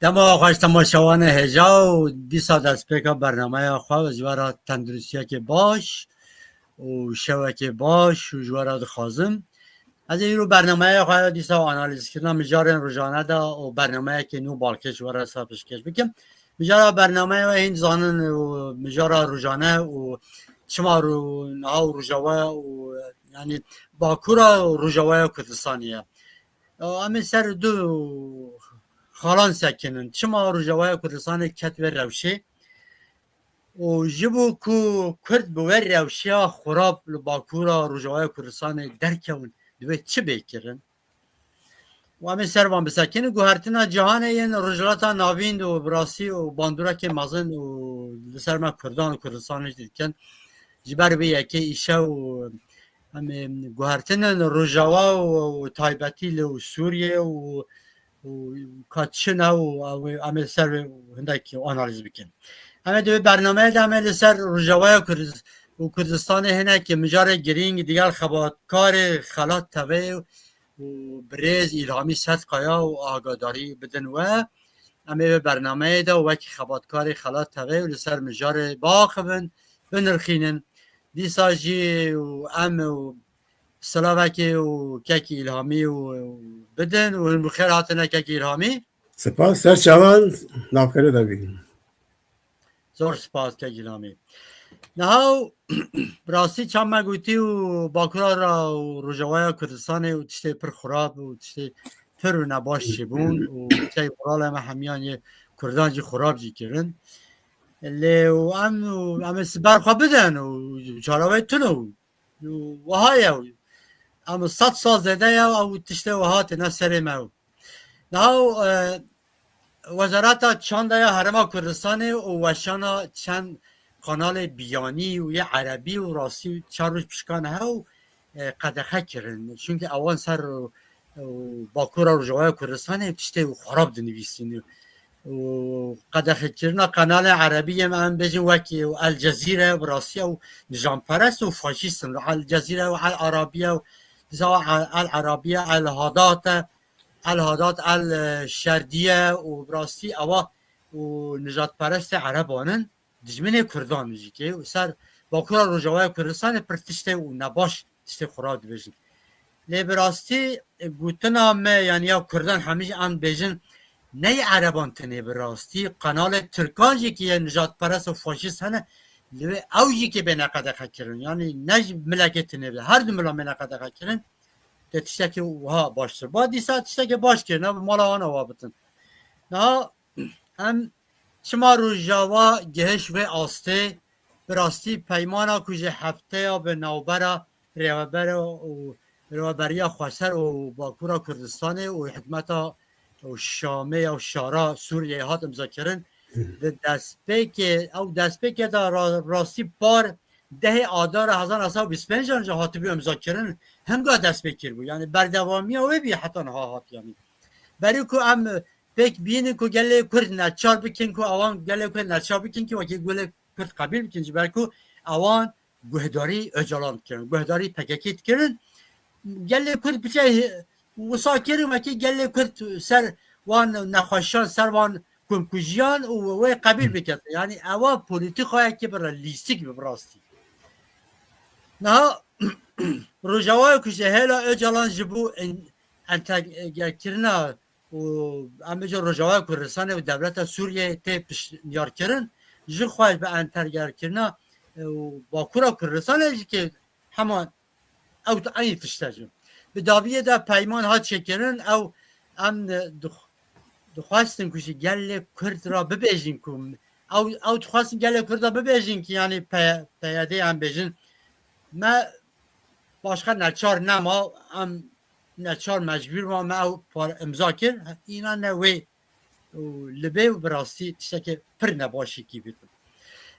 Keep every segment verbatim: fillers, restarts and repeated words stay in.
Dema xweş temaşevanê hêja û dîsa destpêka bernameya xwe ji we re tenduristiyekê baş û şewekê baş û ji we re dixwazim. Ez ê îro bernameya xwe ya dîsa analîzkirina mijarên rojane de û bernameyekê nû balkêş ji we re sa pêşkêş bikim. Mijara bernameya we hîn zanin û mijara rojane û çima ro-, niha û rojava û, yanî, Bakura û Rojavaya Kurdistanê ye. Em ê ser du xalan sekinin. Çima Rojavaya Kurdistanê ket wê rewşê? Û ji bo ku Kurd bi wê rewşeya xurab li Bakura Rojavaya Kurdistanê derkewin, divê çi bê kirin? Û em ê ser van bisekinin. Guhertina cîhanê yên Rojhilata Navîn û bi rastî û bandoreke mezin û li ser me Kurdan û Kurdistanê jî dikin. Ji ber vê yekê îşev û em ê guhertinên Rojava û, û taybetî li Sûriye û, û ka çi ne û ew ê, em ê ser wê hindek analîz bikin. Em ê di vê bernameyê de em ê li ser Rojavaya Kurd-, û Kurdistanê hinekî mijarê girîng digel xebatkarê Xelat T V û birêz Îlhamî Sedkaya û agadarî bidin we. Em ê vê bernameyê de wekî xebatkarê Xelat T V û li ser mijarê biaxivin, binirxînin. Dîsa jî û em û silavekê û kekî Îlhamî û bidin û hûn bi xêr hatine kekî Îlhamî. Spas, ser çavan navxêrê de bî. Zor spas kekî Îlhamî. Niha û bi rastî çav me gotî û Bakura ra û Rojavaya Kurdistanê û tiştê pir xurab û tiştê pir û nebaş çêbûn û tey moralê me hemiyan yê Kurdan jî xurab jî kirin. Lê û em û em ê siber xwe bidin û çarawê tune û û wiha ye û em sed sal zêde ye ew tiştê wiha têne serê me û niha û, e, Wezareta Çanda ya Herêma Kurdistanê û weşana çend kanalê biyanî û yê erebî û rastî çar roj pişkan he û, e, qedexe kirin. Çunke ewan ser, e, Bakura Rojavaya Kurdistanê tiştê xurab dinivîsîn. û qedexekirina kanalên erebî yê me, em bêjin wekî El Cezîre, bi rastî ew nijanperest û faşîst in. El Cezîre û El Arabiye û dîsa El, El Arabiye, El Hadat e, El Hadat, El, e, Şerdiye û bi rastî ewa û nijadperestê ereban in. Dijminê Kurdan jî ke ser Bakura Rojavaya Kurdistanê pir tiştê û nebaş, tiştê xurab dibêjin. Lê bi rastî, e, gotina me, yanî ya Kurdan hemî jî em bêjin, ne yê ereban tenê bi rastî, kanalê Tirkan jî ki yê nijadperest û faşîst hene, li wê ew jî ki bêne qedexe kirin. Yanî ne ji milekê tenê be, her du mila bêne qedexe kirin, te tiştekî wiha baştir. Ba dîsa tiştekê baş kirine, bi mala wan ava bitin. Niha em çima Rojava gihiş vê astê? Bi rastî peymana ku ji hefteya bi navbera rêvebere û rêveberiya xweser û Bakura Kurdistanê û hikûmeta û Şamê ya û şara Sûriyeyê hat imzakirin. Di destpêkê, ew destpêkê de ra-, rastî par dehê Adara hezar neh sed û bîst pênc an jî hatibû imzakirin. Hinga destpêkir bû. Yanî berdewamiya wê bî heta niha hat yanî. Berî ku em pêk bînin ku gelê Kurd neçar bikin, ku ewan gelê Kurd neçar bikin ki wekî gelê Kurd qebîl bikin, ji ber ku ewan guhdarî Ocalan dikirin, guhdarî P K K dikirin. Gelê Kurd biçe wisa kirin, wekî gelê Kurd ser wan nexweşiyan, ser wan komkujiyan û wê qebîl bikin. Yanî ewa polîtîkayekî bi realîstîk bi, bi rastî. Niha Rojava ku ji hêla Ocalan ji bo en-, entegrkirina û em bêjin Rojavaya Kurdistanê û dewleta Sûriyeyê tê piştniyarkirin, ji xwe bi entegrkirina, e, û Bakura Kurdistanê jî ki hema ew eynî tişt e jî. Bi dawiyê de peyman hat çêkirin, ew em dix-, dixwestin ku ji gelê Kurd re bibêjin ku ew, ew dixwestin gelê Kurd re bibêjin ki yanî P-, P Y D em bêjin me başqa neçar nema, em neçar mecbûr ma me ew par imza kir, îna ne wê û li bê û bi rastî tiştekê pir nebaşîkî bî.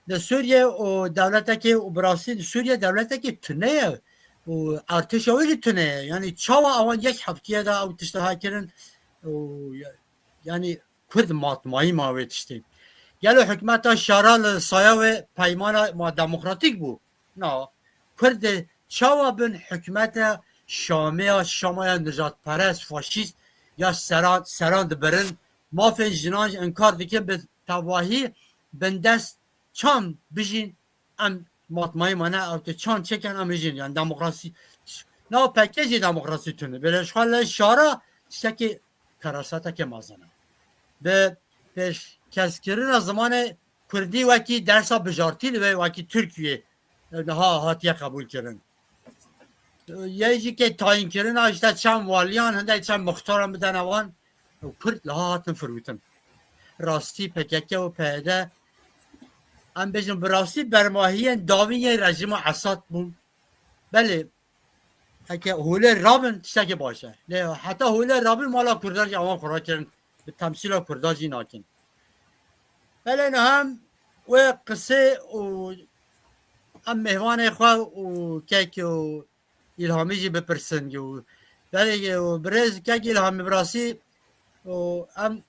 Li Sûriye û dewletekê û bi rastî li Sûriye dewletekê tune ye û artêşa wê jî tune ye. Yanî çawa ewan yek heftiye de ew tişta ha kirin û ya-, yanî Kurd matmayî ma wê tiştê. Gelo hikûmeta şara li saya wê peymana ma demokratîk bû? Na. Kurd ê çawa bin hikûmeta Şamê ya, Şama ya nijadperest, faşîst ya seran, seran dibirin, mafên jinan jî inkar dikin, bi tevahî bindest çand bijîn, em matmayî me ne, ew tê çand çêkin, em bijîn. Yani demokrasî, nav P K K jî demokrasî tune. Belê ji xwe li şara tiştekî keraseteke mezin e. Bi pêşkeskirina zimanê kurdî wekî dersa bijartî li wê wekî Tirkiyê niha hatiye qebûlkirin. Yê jî kê tayînkirina işte çend waliyan, hindek çend muxtaran bidene wan, û kurd liha hatin firûtin. Rastî P K K û P Y D, em bêjin bi rastî bermahiyên dawîn yên rejîma Esad bûn. Belê, heke holê rabin tiştekî baş e. Lê heta holê rabin mala kurdan jî awan xwe rakirin, bi temsîla kurdan jî nakin. Belê niha em wê qisê û em mêvanê xwe û kek û Îlhamî jî bipirsin û belê û birêz kek Îlhamî bi rastî û em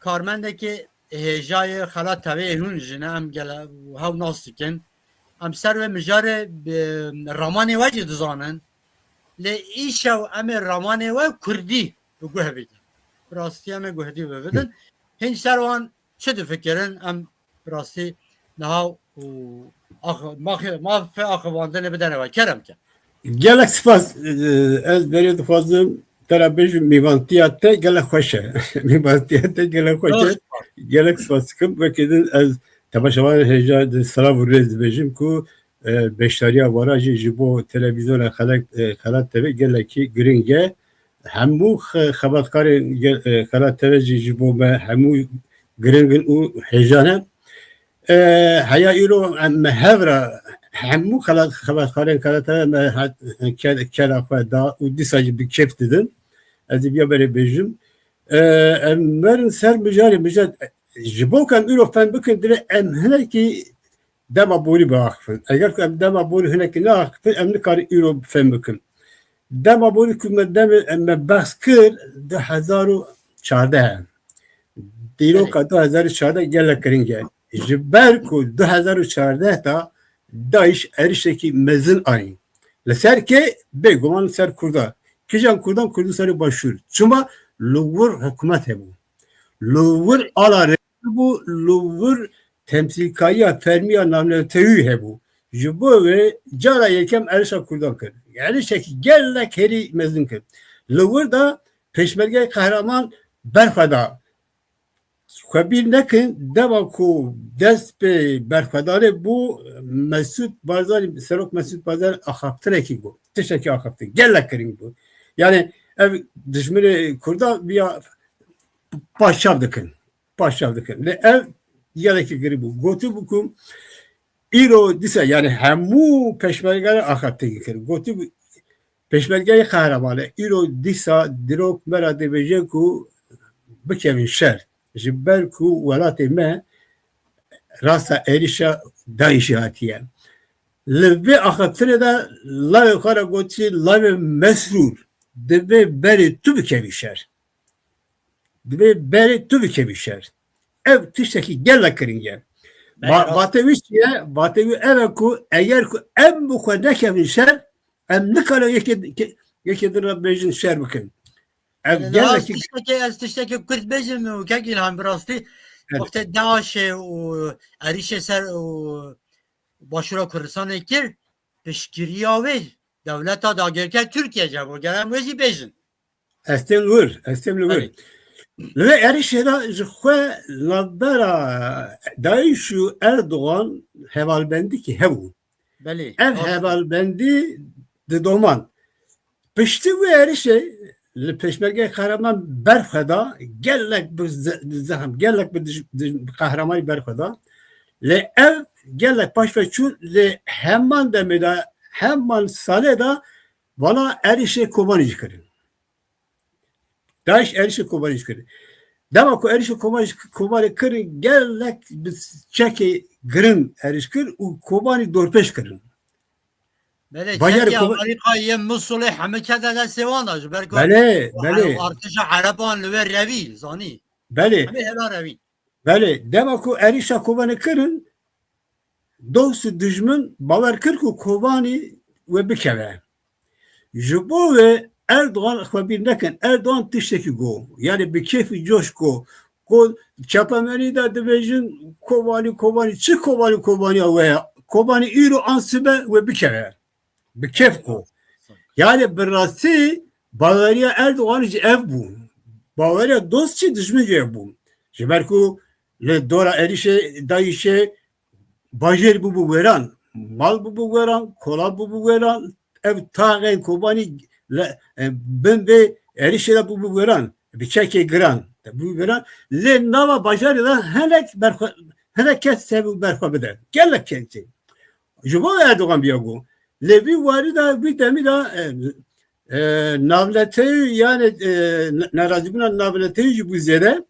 karmendekê hêjayê Xelat Tevê hûn jî ne, em gele hew nas dikin. Em ser wê mijarê bi ramanê we jî dizanin. Lê îşew em ê ramanê we kurdî bi guh bidin. Bi rastî em ê guhdî bibidin. Hîn ser wan çi difikirin? Em bi rastî niha û ax-, max-, mafê axivandinê bidene we. Kerem ke. Gelek spas, e, ez berê dixwazim te re bêjim, mêvantiya te gelek xweş e. Mêvantiya te gelek xweş e. Gelek spas dikim. Wekî din ez temaşevanên hêja di silav û rêz dibêjim ku, e, beşdariya wara jî ji bo televîzyona Xelek, e, Xelat T V gelekî giring e. Hemû xe-, xebatkarên ge-, e, Xelat T V jî ji bo me hemû giring in û hêja ne. E, heya îro em, me hev re hemû xelat-, xebatkarên Xelat T V me hat, ke-, kela xwe da û dîsa jî bi kêf didin. Ez ê biya berê bêjim. E, em werin ser mijarê, mijar, ji bo ku em îro fem bikin, divê em hinekî dema borî biaxifin. Eger ku em dema borî hinekî neaxifin, em nikarin îro fem bikin. Dema borî ku me demê, em me behs kir, du hezar û çardeh e. Dîroka du hezar û çardeh gelek giring e. Ji ber ku du hezar û çardeh de DAIŞ êrişekî mezin anî. Li ser kê? Bêguman li ser Kurda. Kîjan Kurdan? Kurdistanê Başûr. Çima? Li wir hikûmet hebû. Li wir ala rejîm bû, li wir temsîlkariya fermî ya navnetewî hebû. Ji bo wê cara yekem êrişa Kurdan kir. Êrişekî gelek herî mezin kir. Li wir de Pêşmergeyê Qehreman berxwe da. Xwe bîr nekin, dema ku dest pê berxwedanê bû, Mesûd Barzanî, Serok Mesûd Barzanî axaftinekî bû. Tiştekî axaftin. Gelek giring bû. Yani ev dijminê Kurdan viya paşçav dikin. Paşçav dikin. Lê ev gelekî girî bû. Gotibû ku îro dîsa, yani hemû pêşmergeyan axaftinekî kir. Gotibû, Pêşmergeyê Qehreman e, îro dîsa dîrok me re dibêje ku bikevin şer. Ji ber ku welatê me rasta êrişa DAIŞ'ê hatiye. Li vê axaftinê de lavê xwe re gotî, lavê Mesrûr, divê berê tu bikevî şer. Divê berê tu bikevî şer. Ev tiştekî gelek giring e. Belê, ba-, rast. Batê wî çi ye? Batê wî ev e ku eger ku em bi xwe nekevin şer, em nikarin yekê, ke-, yekê din re bêjin şer bikin. Ev, yani, gelekî ez tiştekê, ez tiştekê kurt bêjim û kek Îlhan, bi rastî, evet, wextê DAIŞ'ê û êrişê ser û Başûra Kurdistanê kir, piştgiriya wê dewleta dagirker Tirkiye ce bû. Gere em wê jî bêjin. Ez têm li wir, ez têm li wir. Belê. Li vê êrişê de ji xwe navbera DAIŞ û Erdogan hevalbendikî hebû. Belê, ev rast. Hevalbendî didoman. Piştî wê êrişê li Pêşmergeyê Qehreman berxwe da, gelek bi ze-, zexm, gelek bi dij-, dij-, qehremanî berxwe da. Lê ev gelek paş ve çû, lê heman demê de, heman salê de vala êrişê Kobanî jî kirin. DAIŞ êrişê Kobanî jî kirin. Dema ku êrişê Kobanî, Kobanî kirin, gelek bi çekê girin êriş kir û Kobanî dorpêç kirin. Belê, bajarê çekê Koba- Amerîka yê Musulê hemî kete destê wan de, ji ber ku, belê, belê, artêşa Ereban li wê revî, zanî. Belê. Hemî hela revî. Belê, dema ku êrişa Kobanê kirin, dost û dijmin bawer kir ku Kobanî wê bikeve. Ji bo wê Erdogan xwe bîr nekin. Erdogan tiştekî got. Yani bi kêf û coş got. Got, çapemenî de dibêjin Kobanî, Kobanî. Çi Kobanî, Kobaniya we ye? Kobanî îro an sibe we bikeve. Bi kêf ku. Yani bi rastî baweriya Erdogan jî ev bû. Baweriya dost jî dijmin jî ev bû. Ji ber ku li dora êrîşê DAIŞê bajêr bûbû wêran, mal bûbû wêran, kola bûbû wêran, ev taxên Kobanî le, e, bin vê êrîşê de bûbû wêran, bi çekê giran de bûbû wêran. Lê nava bajarê de hinek berxwe, hinek kes sev û berxwe bide. Gelek kesê. Ji bo Erdogan biya got. Lê vî warî de, vî demî de, e, e, navnetewî, yani, e, ne-, nerazîbûna navnetewî jî bû zêde.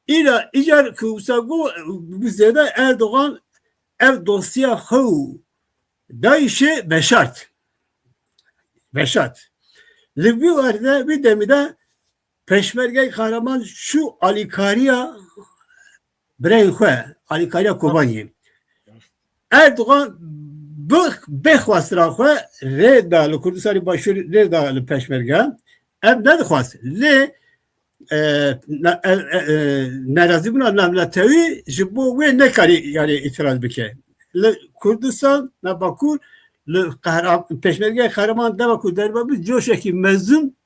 Îra, îcar ku wisa got, bû zêde Erdogan ev dostiya xwe û DAIŞê veşart. Veşart. Li vî werde, vî demî de Pêşmergeyê Kahraman çû alîkariya birayên xwe, alîkariya Kobaniyê. Erdogan bi, bê xwestina xwe rê da, li Kurdistanê Başûrê rê da li pêşmerge. Ev nedixwest. Lê, e, ne-, e, e, e, nerazîbûna navnetewî ji bo wê nekarî, yani, îtiraz bike. Li Kurdistan, ne Bakur, li Qehra-, Pêşmergeyê Kahraman dema ku derve bû, coşekî mezin,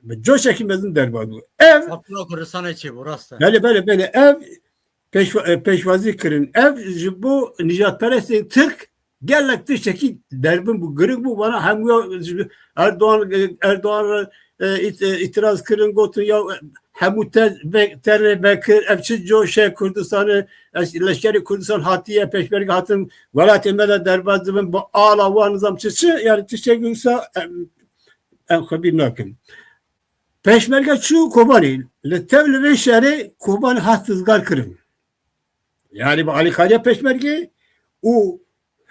bi coşekî mezin derve bû. Ev Fatma Kurdistanê çêbû, rast e. Belê, belê, belê. Ev pêşwa-, e, pêşwazî kirin. Ev ji bo nijadperestên Tirk gelek tiştekî derbin bû, giring bû. Vana hemû ya ji Erdogan, e, Erdogan re, e, ît-, e, îtiraz kirin, gotin ya, e, hemû te-, ve-, tenê vekir, ev çi coş e Kurdistanê, e, leşkerê Kurdistan hatiye, pêşmerge hatin welatê me de derbas dibin, bi ala wan nizam çi çi, yani tiştekî wisa, em, em xwe bîr nakin. Pêşmerge çû Kobanî. Li tev li vê şerê Kobanî hat rizgar kirin. Yani bi alîkariya pêşmergê û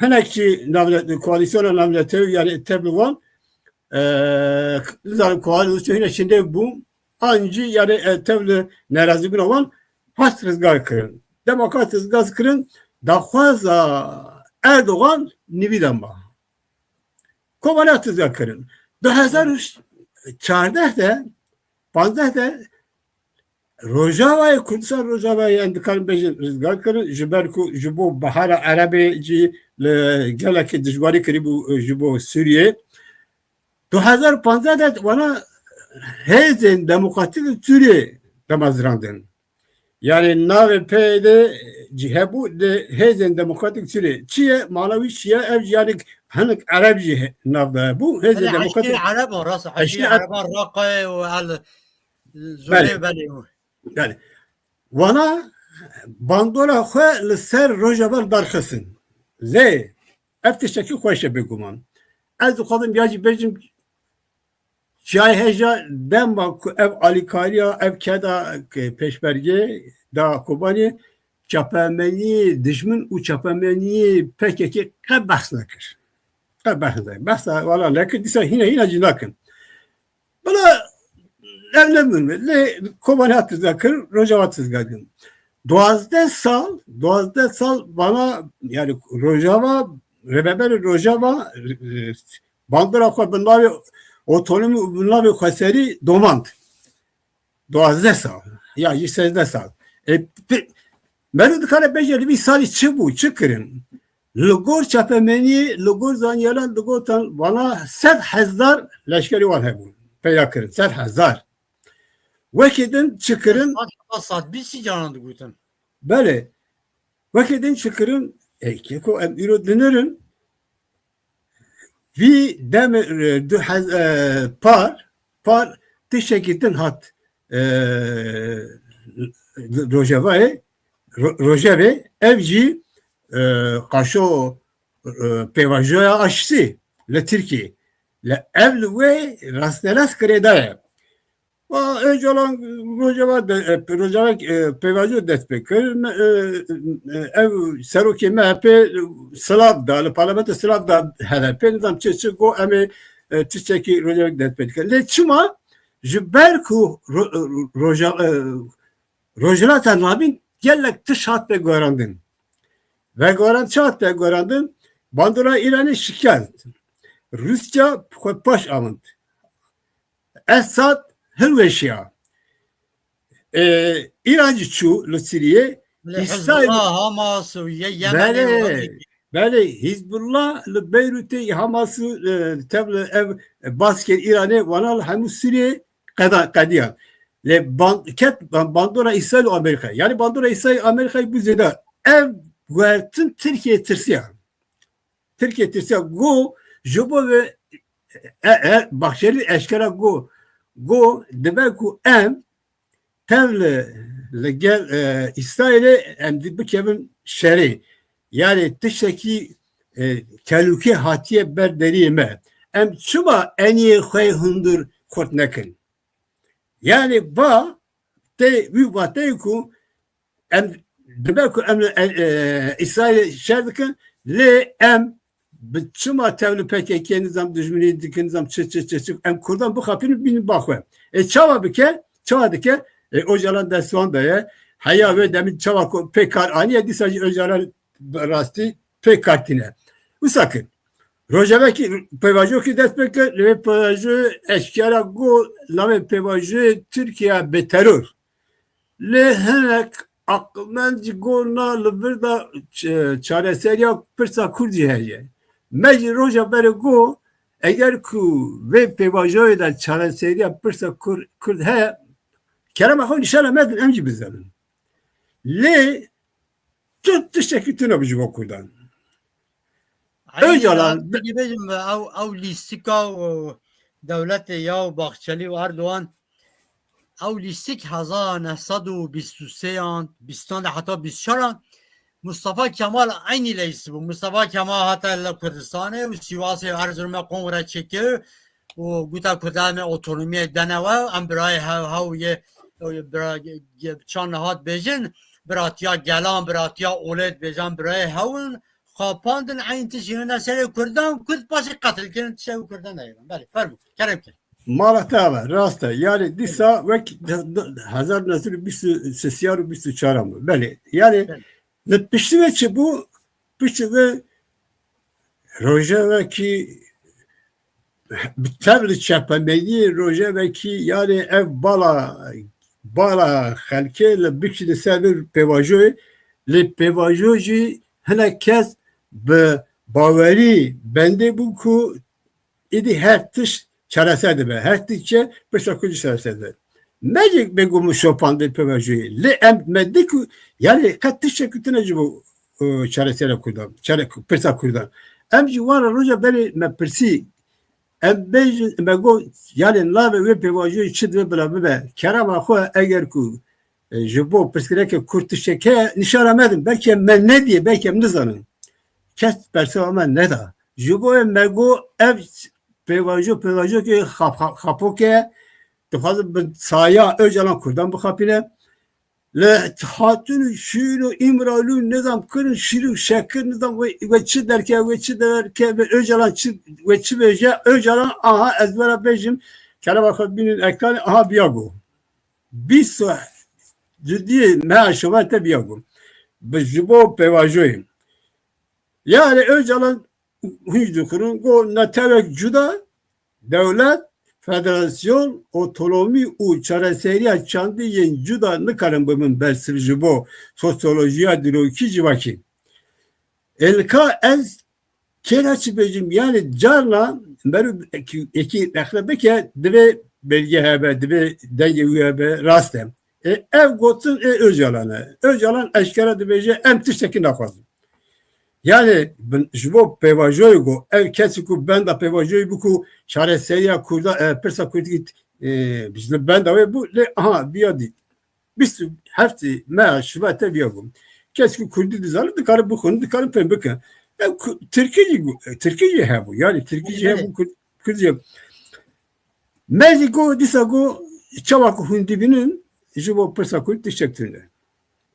hinekî navne-, koalîsyona navnetewî, yani tev li wan, e, nizanim koalîsyon hîne çi nebû, an jî yani, e, tev li nerazîbûna wan hat rizgar kirin. Dema hat rizgar kirin, daxwaza Erdogan nivî de ma. Kobanî hat rizgar kirin. Du hezar û çardeh de, panzdeh de Rojavayê Kurdistan, Rojavayê em dikarin bêjin rizgar kirin, ji ber ku ji bo Bihara Erebê jî li gelekî dijwarî kirîbû, e, ji bo Sûriyê. Du hezar panzdeh de wana hêzên demokratîk Sûriyê damezrandin. Yani navê P Y D cî hebû di Hêzên Demokratîk Sûriyê. Çi ye? Mana wî çi ye? Ev jî yani hinek Ereb jî he-, nav de hebû. Hêzên Belê, Demokratîk Heştê Ereb o, rast e. Heştê Heştê Ereb. Ereba Raqayê û el Zûrê Belê. Belê û. Yani wana bandora xwe li ser Rojava darxistin. Lê ev tiştekî xweş e bêguman. Ez dixwazim ya jî bêjim, Çiyayê Hêja dema ku ev alîkariya, ev keda, e, pêşmergê da Kobanî, çapemeniyê dijmin û çapemeniyê P K K qe behs nekir. Qe behs nekir. Behsa wala nekir, dîsa hîna, hîna jî nakin. Bila ev nebûn. Lê Kobanî hat rizgar kir, Rojava hat rizgar kir. Duwazdeh sal, duwazdeh sal bana, yani Rojava, rêveberê Rojava, e, bandora xwe bi navê otonomî û bi navê xweserî domand. Duwazdeh sal, ya jî sêzdeh sal. E, pe-, meriv dikare bêje li vî salî çi bû, çi kirin? Li gor çapemeniyê, li gor zanyaran digotin, vana sed hezar leşkerî wan hebûn. Peyda kirin, sed hezar. Wekî din çi kirin? Sed, sed bîst jî caran digotin. Belê. Wekî din çi kirin? Ê, keko em îro dinirin. Vî demê, e, du hez-, e, par, par tiştekî din hat, e, Rojavayê, Ro-, Rojevê, ev jî, e, qaşo, e, pêvajoya aştî li Tirkiyê. Li ev li wê rasterast girêdayê. Wa Ocalan Rojava de, e, Rojava, e, pêvajo dest pê kir. Me, e, e, ev serokê M H P silav da, li parlamento silav da H D P, nizam çi, çi got, em ê, e, tiştekî Rojava dest pê dikin. Lê çima? Ji ber ku Ro-, e, Roja-, e, Rojhilata Navîn gelek tişt hat veguherandin. Veguherand, çi hat veguherandin? Bandora Îranê şikand. Rûsya xwe paş avand. Esad hilweşiya. E, Îran jî çû li Siriyê. Li Hizbullah, Hamas û Yemenê. Belê, Hizbullah li Beyrûtê Hamas û, e, tev li ev baskên Îranê wana li hemû Siriyê qeda, qediyan. Lê ban-, ket ban-, bandora Îsraîl û Amerîka. Yani bandora Îsraîl Amerîkayê bû zêde. Ev guhertin Tirkiye tirsiya. Tirkiye tirsiya go ji bo ve e, e, Bahçeli eşkera go, go dibe ku em tev li, li gel, e, Îsraîlê em dî bikevin şerê. Yani tiştekî, e, telûke hatiye ber deriyê me. Em çima eniyê xwe hundir kurt nekin? Yani va tê wî vateyê ku em dibe ku em e, e, Îsraîlê şer dikin, lê em bi çima tev li P K K nizam dijminî dikin, nizam çi çi çi çi, em Kurdan bixapînin bînin ba xwe. E, çawa bike? Çawa dike? E, Ocalan destvan de ye. Heya wê demî çawa ku pê kar aniye, dîsa jî Ocalan bi rastî pê kar tîne. Wisa kir. Rojevekî pêvajoyekî dest pê kir, li vê pêvajoyê eşkera got, navê pêvajoyê Tirkiye bi teror. Lê hinek aqilmend jî got na, li vir de ç-, çareseriya pirsa Kurd jî heye. Me jî roja berê got, eger ku vê pêvajoyê de çareseriya pirsa Kur-, Kurd heye, kerema xwe nîşana me din, em jî bizanin. Lê tu tiştekî tune bû ji bo Kurdan. Ocalan bêjim ew, ew lîstika û dewletê ya û Baxçelî û Erdogan, ew lîstik hezar neh sed û bîst û sêyan, bîstan de heta bîst çaran Mustafa Kemal eynî leyîs bû. Mustafa Kemal hate li Kurdistanê û Sîwasê û Erzurumê kongre çêkir û gote Kurdan em ê otonomiyê dene we, em birayê hew hew yê, bira, çan nihat bêjin, biratiya gelan, biratiya olê dibêjan birayê hew in, xapandin, eyn tişt jî hene serê Kurdan, Kurd paşê qetil kirin, tişt ew Kurdan neyê. Belê, fermo, kerem kir. Mala te ava, rast e. Yani dîsa wek hezar neh sed û bîst û sê û bîst û çar bû. Belê, yani li piştî ve çi bû? Piştî ve rojevekî bi tev li çepemeniyê rojevekî, yani ev bala, bala xelkê li bikişîne ser vê pêvajoyê, lê pêvajo jî hinek kes bi bawerî bendê bû ku êdî her tişt çareser dibe, her tişt çe pirsa Kurd jî çareser dibe. Me jî bêguman şopandin pêvajoyê, lê em me dî ku, yani qet tiştek tune ji bo, e, çareseriya Kurdan, çare-, pirsa Kurdan. Em jî wan re roja berê me pirsî, em bêjin, me got, yani navê wê pêvajoyê çi dibe bila bibe. Kerema xwe eger ku, e, ji bo pirsgirêkê Kurd tiştek heye, nîşana me din. Belkî em me nediye, belkî em nizanin. Kes bersiva me neda. Ji bo me got ev pêvajo, pêvajokê xap-, xap-, xapok e, dixwazin bi saya Ocalan Kurdan bixapîne. Li hatin û şîr û Îmralî û nizam kirin şîr û şekir, nizam wê, wê çi derke, wê çi derke, wê Ocalan çi, wê çi bêje, Ocalan aha ez vera bêjim, kerema xwe bînin ekranê, aha biya got. Bîst cidiyê me şova te biya got. Bi ji bo pêvajoyê. Yani Ocalan hûn jî dixwînin, got netewek cuda, dewlet, federasyon, otonomî û çareseriya çandî yên cuda nikarin bibin bersiv ji bo sosyolojiya dîrokî civakî. Êlka ez kêra çi bêjim, yani carna merû ekî, ekî rexne bike, divê belge hebe, divê dengê wî hebe, rast e. E, ev gotin ê Ocalan e. Ocalan eşkere dibêje, em tiştekî naxwazin. Yani bin, ji bo pêvajoyê ku ev kesî ku benda pêvajoyê bû ku çareseriya Kurda, e, pirsa Kurdî, e, ji benda wê bû, lê aha, biya dî. Bîst û heft me şiva te biya bû. Kes ku Kurdî dizane, dikare bixwin, dikare fêm bikin. Ev ku-, Tirkî jî gu-, Tirkî jî hebû. Yani Tirkî jî hebû, Kurd-, Kurdî jî hebû. Me jî got, dîsa got, çawa ku hûn dibînin, ji bo pirsa Kurd tiştek tune.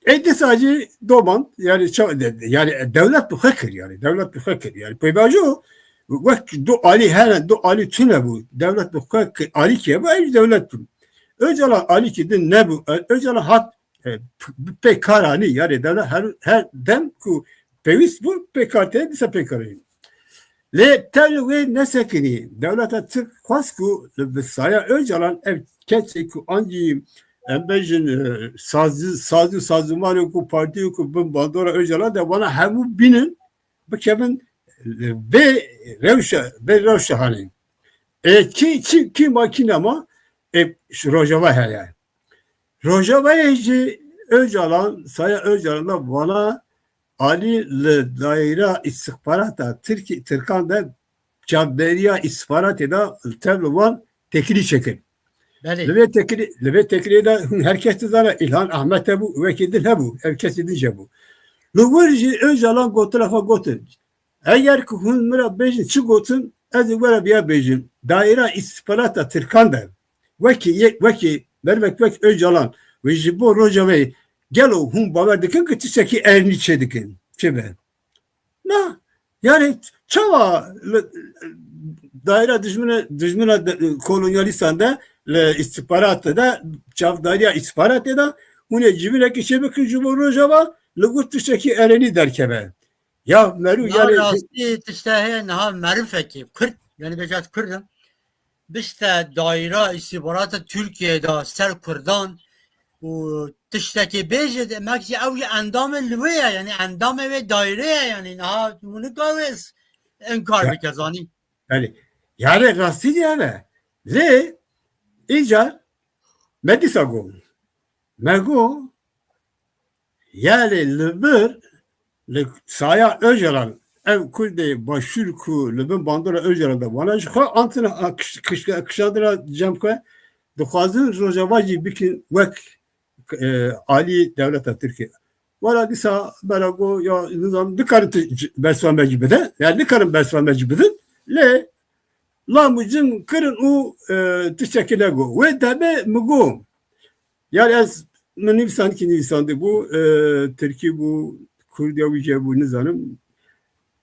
Ê dîsa jî doman, yani ça-, de-, yani dewlet bi xwe kir, yani dewlet bi xwe kir. Yani pêvajo wek du alî hene, du alî tune bû. Dewlet bi xwe kir, alîkî hebû, ev jî dewlet bû. Ocalan alîkî din nebû. Ö-, Ocalan hat, e, p-, pê kar anî, yani dewlet her, her dem ku pêwîst bû, pê kar tê, dîsa pê kar anî. Lê tev li wê nesekinî, dewleta Tirk xwest ku li bi saya Ocalan ev kesê ku ancî em bêjin, e, sazî, sazî û sazûmanê ku partiyê ku bin bandora Ocalan de wana hemû bînin, bikevin, e, vê rewşa, vê rewşa hanê. E, kî, kî, kî ma kî nema, e, Rojava heye. Rojavayê jî Ocalan, saya Ocalan da vana alî li daîra îstixbarata Tirkî, Tirkan de çavdêriya îstixbaratê de tev li wan têkilî çêkir. Belê. Li vê têkilî, li vê têkilê de hûn her kes dizane, Îlhan Ehmet hebû, wekî din hebû, ev kesî din jî hebû. Li wir jî Ocalan gotine xwe gotin. Eger ku hûn min re bêjin çi gotin, ez ê we re viya bêjim. Daîra îstixbarata Tirkan de wekî yek, wekî merivek wek Ocalan wê ji bo Rojavayê gelo hûn bawer dikin ku tiştekî erênî çêdikin? Çêbe. Na. Yani çawa li, daîra dijmine, dijmina de, kolonyalîstan de li îstixbaratê de çavdariya îstixbaratê de hûn ê civînekî çêbikin ji bo Rojava li wir tiştekî erênî derkeve. Ya merû Na yani rastî tişte heye niha merifekî Kurd, yani bêjat Kurd in, bişte daîra îstîbarata Tirkiyeyê de ser Kurdan û tiştekî bêje de, mek jî ew jî endamê li wê ye, yani endamê wê daîrê ye, yani niha hûn nika wê inkar Ya- bike zanî. Belê. Yani rastî diye me. Lê îcar me dîsa got. Me got, yani li vir, li saya Ocalan, ev Kurdê Başûr ku li bin bandora Ocalan de wana ji xwe antina, a, kiş-, kiş-, kişandina cem xwe, dixwazin Rojava jî bikin wek, e, alî dewleta Tirkiye. Wala dîsa me re got, ya nizam, nikarin tu c-, bersiva me jî bide, yani nikarin bersiva me jî bidin, lê lam û cim kirin û, e, tiştekî negot. Wê demê min got, yani ez, min nivîsandikî nivîsandibû, e, tirkî bû, kurdiya wî jî bû, nizanim.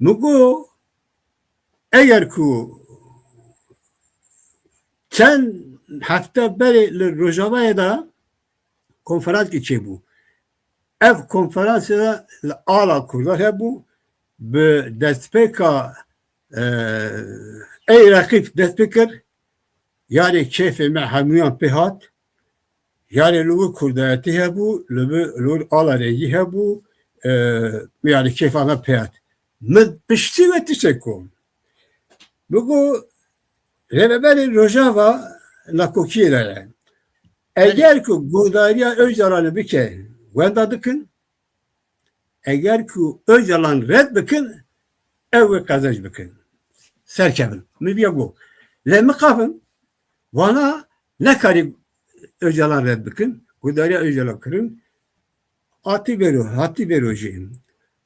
Min got, eger ku çend hefte berê li Rojavayê de konferanskî çêbû. Ev konferansê de li ala Kurdan hebû, bi destpêka, e, ey Reqîb dest pê kir, yani kêfê me hemûyan pê hat, yani li wir Kurdayetî hebû, li wir, li wir ala rengî hebû, e, yani kêfa me pê hat. Min piştî ve tiştek got. Min got, Rêveberê Rojava nakokiyê de ye. Eger ku guhdariya Ocalanê bike, wenda dikin. Eger ku Ocalan red bikin, ew ê qezenc bikin. Serkevin. Min viya got. Lê mixabin, wana nekarî Ocalan red bikin. Guhdariya Ocalan kirin. Hatî vêro, hatî vêro jî.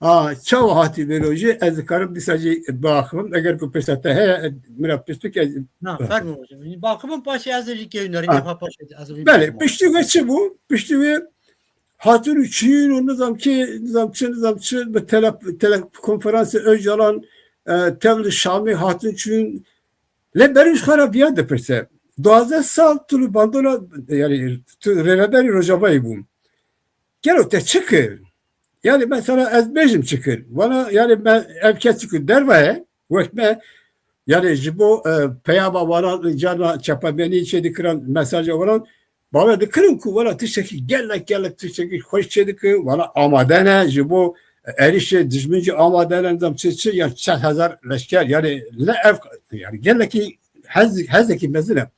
A, çawa hatî vêro jî, ez dikarim dîsa jî biaxivim. Eger ku pirsa te heye, min re pirs bike, ez Na, fermo hocam. Biaxivim, paşê ez ê jî kêwî nerî, Ha. Defa paşê ez ê Belê, biaxivim. Piştî wê çi bû? Piştî wê hatin û çûn û nizam kê, nizam çi, nizam çi, bi tele-, telekonferansê Ocalan, e, tev li Şamê hatin çûn. Lê berî ji xwe re viya dipirse. Duwazdeh sal tu li bandora, yani tu rêveberî Rojavayê bû. Gelo te çi kir? Yani mesela ez bêjim çi kir. Wana yani me ev kesî ku derve ye, wek me, yani ji bo, e, peyama wana carna çepemenî çê dikiran, mesaja wana, bawer dikirin ku wana tiştekî gelek, gelek tiştekî xweş çê dike, wana amade ne, ji bo erişê dijmin jî amade ne, nizam çi çi, ya çend hezar leşker, yani ne ev, yani gelekî hez, hezekî mezin e.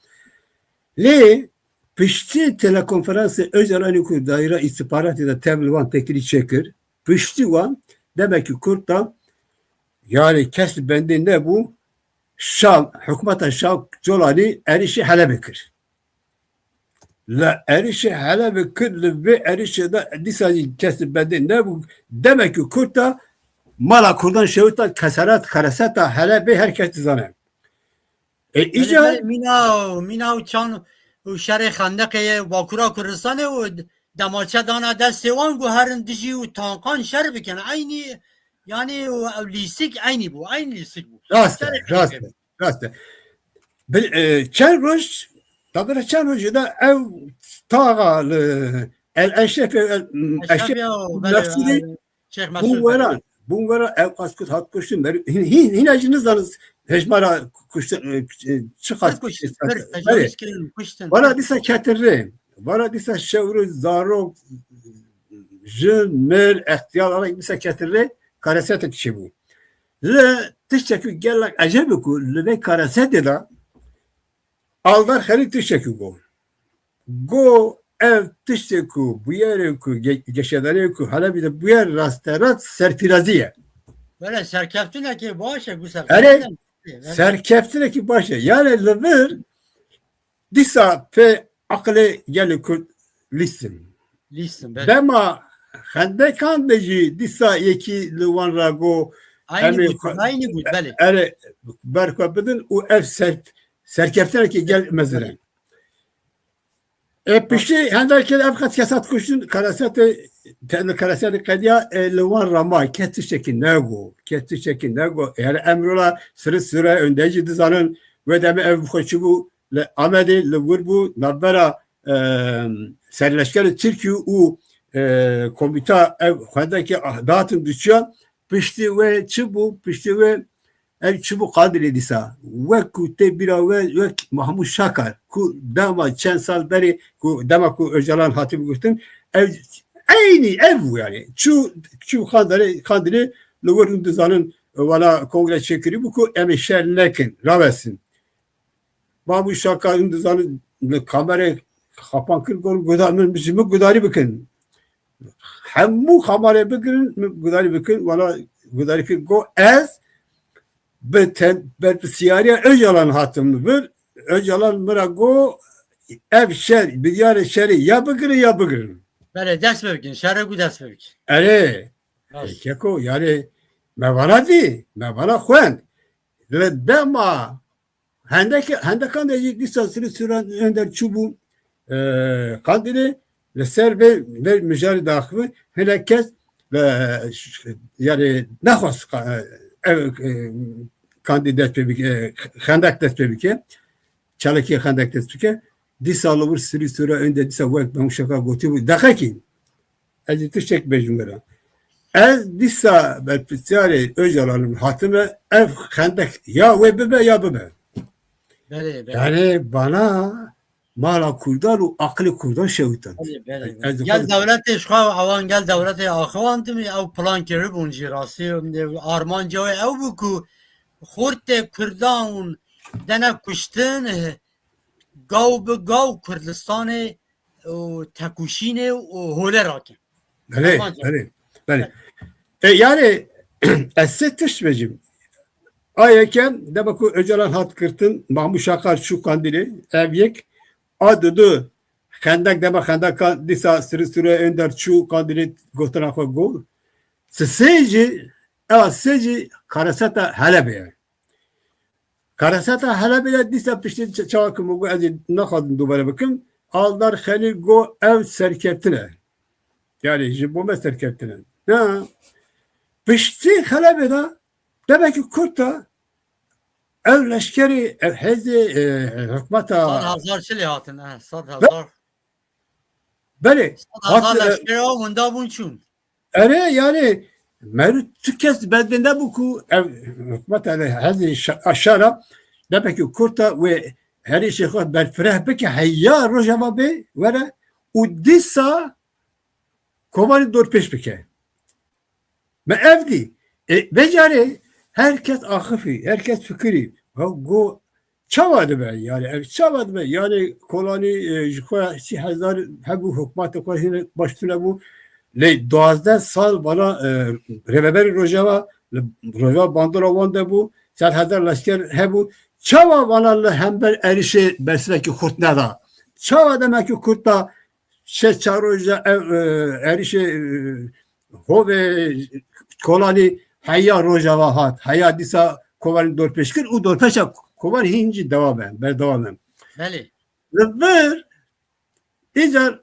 Lê piştî telekonferansê Ocalanê ku daîra îstîxbaratê de tev li wan têkilî çêkir, piştî wan demekî Kurd da, yani kes li bendê nebû, Şam, hikûmeta Şam Colanî êrîşî Helebê kir. Li êrîşî Helebê kir, li vê êrîşê de dîsa jî kes li bendê nebû, demekî Kurd da mala Kurdan şewita keserat, xereseta Helebê her kes dizane. E, Belê, îcar belê, mîna û, mîna û çan û şerê Xendeqê ye, Bakura Kurdistanê û demaçe dana destê wan ku herin dijî û tankan şer bikin. Eynî, yani û ew lîstik eynî bû, eynî lîstik bû. Rast e, Şerê rast e, Xendeqê bû. Rast e. Bil, e, çend roj, tabira çend rojê de ew taxa li El Eşrefê, El Eşrefê Eşrefê ya, belê, Mesûdê belê. Şêx Mesûd, Bûn belê. Weran, bûn weran ew qas kut hat kuştin. Ber-, hîn, hîn, hîna jî nizanin hejmara kuştin, e, e, çi qas kuştin, kuştin. Pir tecawîz kirin, kuştin. Wala dîsa ketin rê. Vana dîsa şewr û zarok, jin, mir, extiyar, alek dîsa ketin rê, karesetek çêbû. Li tiştekî gelek ecêb e ku li vê karesetê de Aldar Xelîl tiştekî got. Got ev tiştê ku bûyerê ku ge-, geşedanê ku Helebî de bûyer rasterast serfirazî ye. Belê, serkeftinekê baş e, gu Erê, serkeftin. Belê. Serkeftinekî baş e. Yani li vir dîsa pê aqilê gelê Kurd lîstin. Lîstin, belê. Dema xendekan de jî dîsa yekî li wan ra got, Aynî em ê got, xwe-, aynî got, belê. Erê, ber xwe bidin û ev ser-, serkeftinekî gel mezin e. E, piştî hende kir ev qet kesat kuştin, karasetê, te-, li karasetê qediya, e, li wan rama, kes tiştekî nego, kes tiştekî nego. E, her emrola siri sire önde jî dizanin, wê demê ev xwe çi bû, li Amedê, li wir bû, navbera, e, serleşkerê Tirkiyê û, e, komîta ev xwendekê ah-, datin diçiya, piştî wê çi bû, piştî wê Ev çi bû Qandilê dîsa? Wek ku tê bîra we, wek Mahmûd Şakar, ku dema çend sal berê, ku dema ku Ocalan hatî bigirtin, ev eynî ev bû yani. Çû, çû Qandilê, Qandilê li wir hûn dizanin, wela kongre çêkirî bû ku em ê şer nekin, ravesin. Mahmûd Şakar hûn dizanin, li kamerê xapan kir, got, "Guda-, min, ji min gudarî bikin." Hemû xamarê bigirin, min gudarî bikin, wala gudarî kir, got, "Ez bi ten-, berpirsiyariya Ocalan hatim vir." Ocalan min ra got, "Ev şer, biryarê şerê ya bigirin ya bigirin." Belê, dest pê bikin, şerê ku dest pê bikin. Erê, Rast. Keko, yani, me vana dî, me vana xwend. Li dema Hendek-, hendekan de jî dîsa Sirî Sura Önder çûbû, e, Qandilê, li ser vê, vê mijarê daxive, hinek kes, e, ş-, yani nexwest qa-, e, ev, e, Qandîl dest pê bike, e, xendek dest pê bike, çalakiyê xendek dest bike. Dîsa li wir Sirî Sura Önder dîsa wek Mahmûd Şakar gotî bû, deqekî. Ez ê tiştek bêjim we re. Ez dîsa berpirsiyarê Ocalan'im hatime, ev xendek ya wê bibe ya bibe. Belê, belê. Yani bana mala Kurdan û aqilê Kurdan şewitand. Belê, belê, belê. Ez Gel dixwazim dewletê ji xwe ewan gel dewletê axivan dimî ew plan kiribûn jî rastî. Armanca wê ew bû ku xortê Kurdan dene kuştin, gav bi gav Kurdistanê û tekuşînê û holê rakin. Belê, Armanca. Belê, belê. E, yani, ez sê tişt bêjim. A yekem, dema ku Ocalan hat girtin, Mahmûd Şakar çû Qandilê, ev yek, a dudu, xendek dema xendeka dîsa Sirî Sura Önder çû Qandilê gotina xwe got. Sisê jî, ev sê jî kareseta Helebê ye. Kareseta Helebê de dîsa piştî ç-, çawa ku min got ez ê naxwazim dubare bikim, Aldar Xelîl got ev serkeftin e. Yani ji bo me serkeftin e. Na, piştî Helebê de demekî kurt e, ev leşkerî, ev hêzê, e, hikmeta Sed hezar çi lê hatin, eh, sed hezar. Belê, Sed hezar hat, e, leşkerî ew winda bûn çûn. Erê, yani, merû tu kes bendê nebû ku ev hikûmeta hezê şa-, şara, demekî kurta wê herêşê xwe berfireh bike, heya Rojava bê, were û dîsa Kobanî dorpêç bike. Me ev dî. E, vê carê her kes axifî, her kes fikirî. Ha, go, Çawa dibe? Yani ev çawa dibe? Yani Kolanî, e, ji xwe sî hezar hebû, hikûmetê xwe hîne baş tune bû. Lê duwazdeh sal bala, e, rêveberê Rojava, li Rojava bandora wan de bû, sed hezar leşker hebû. Çawa wana li hember êrişê bersivekî xurt neda? Çawa demekî kurt da şeş çar roja ev, e, êrişê, e, Hovê Kolanî heya Rojava hat, heya dîsa Kobanî dorpêç kir û dorpêça Kobanî hîn jî dewam e, berdewam e. Belê. Li vir îcar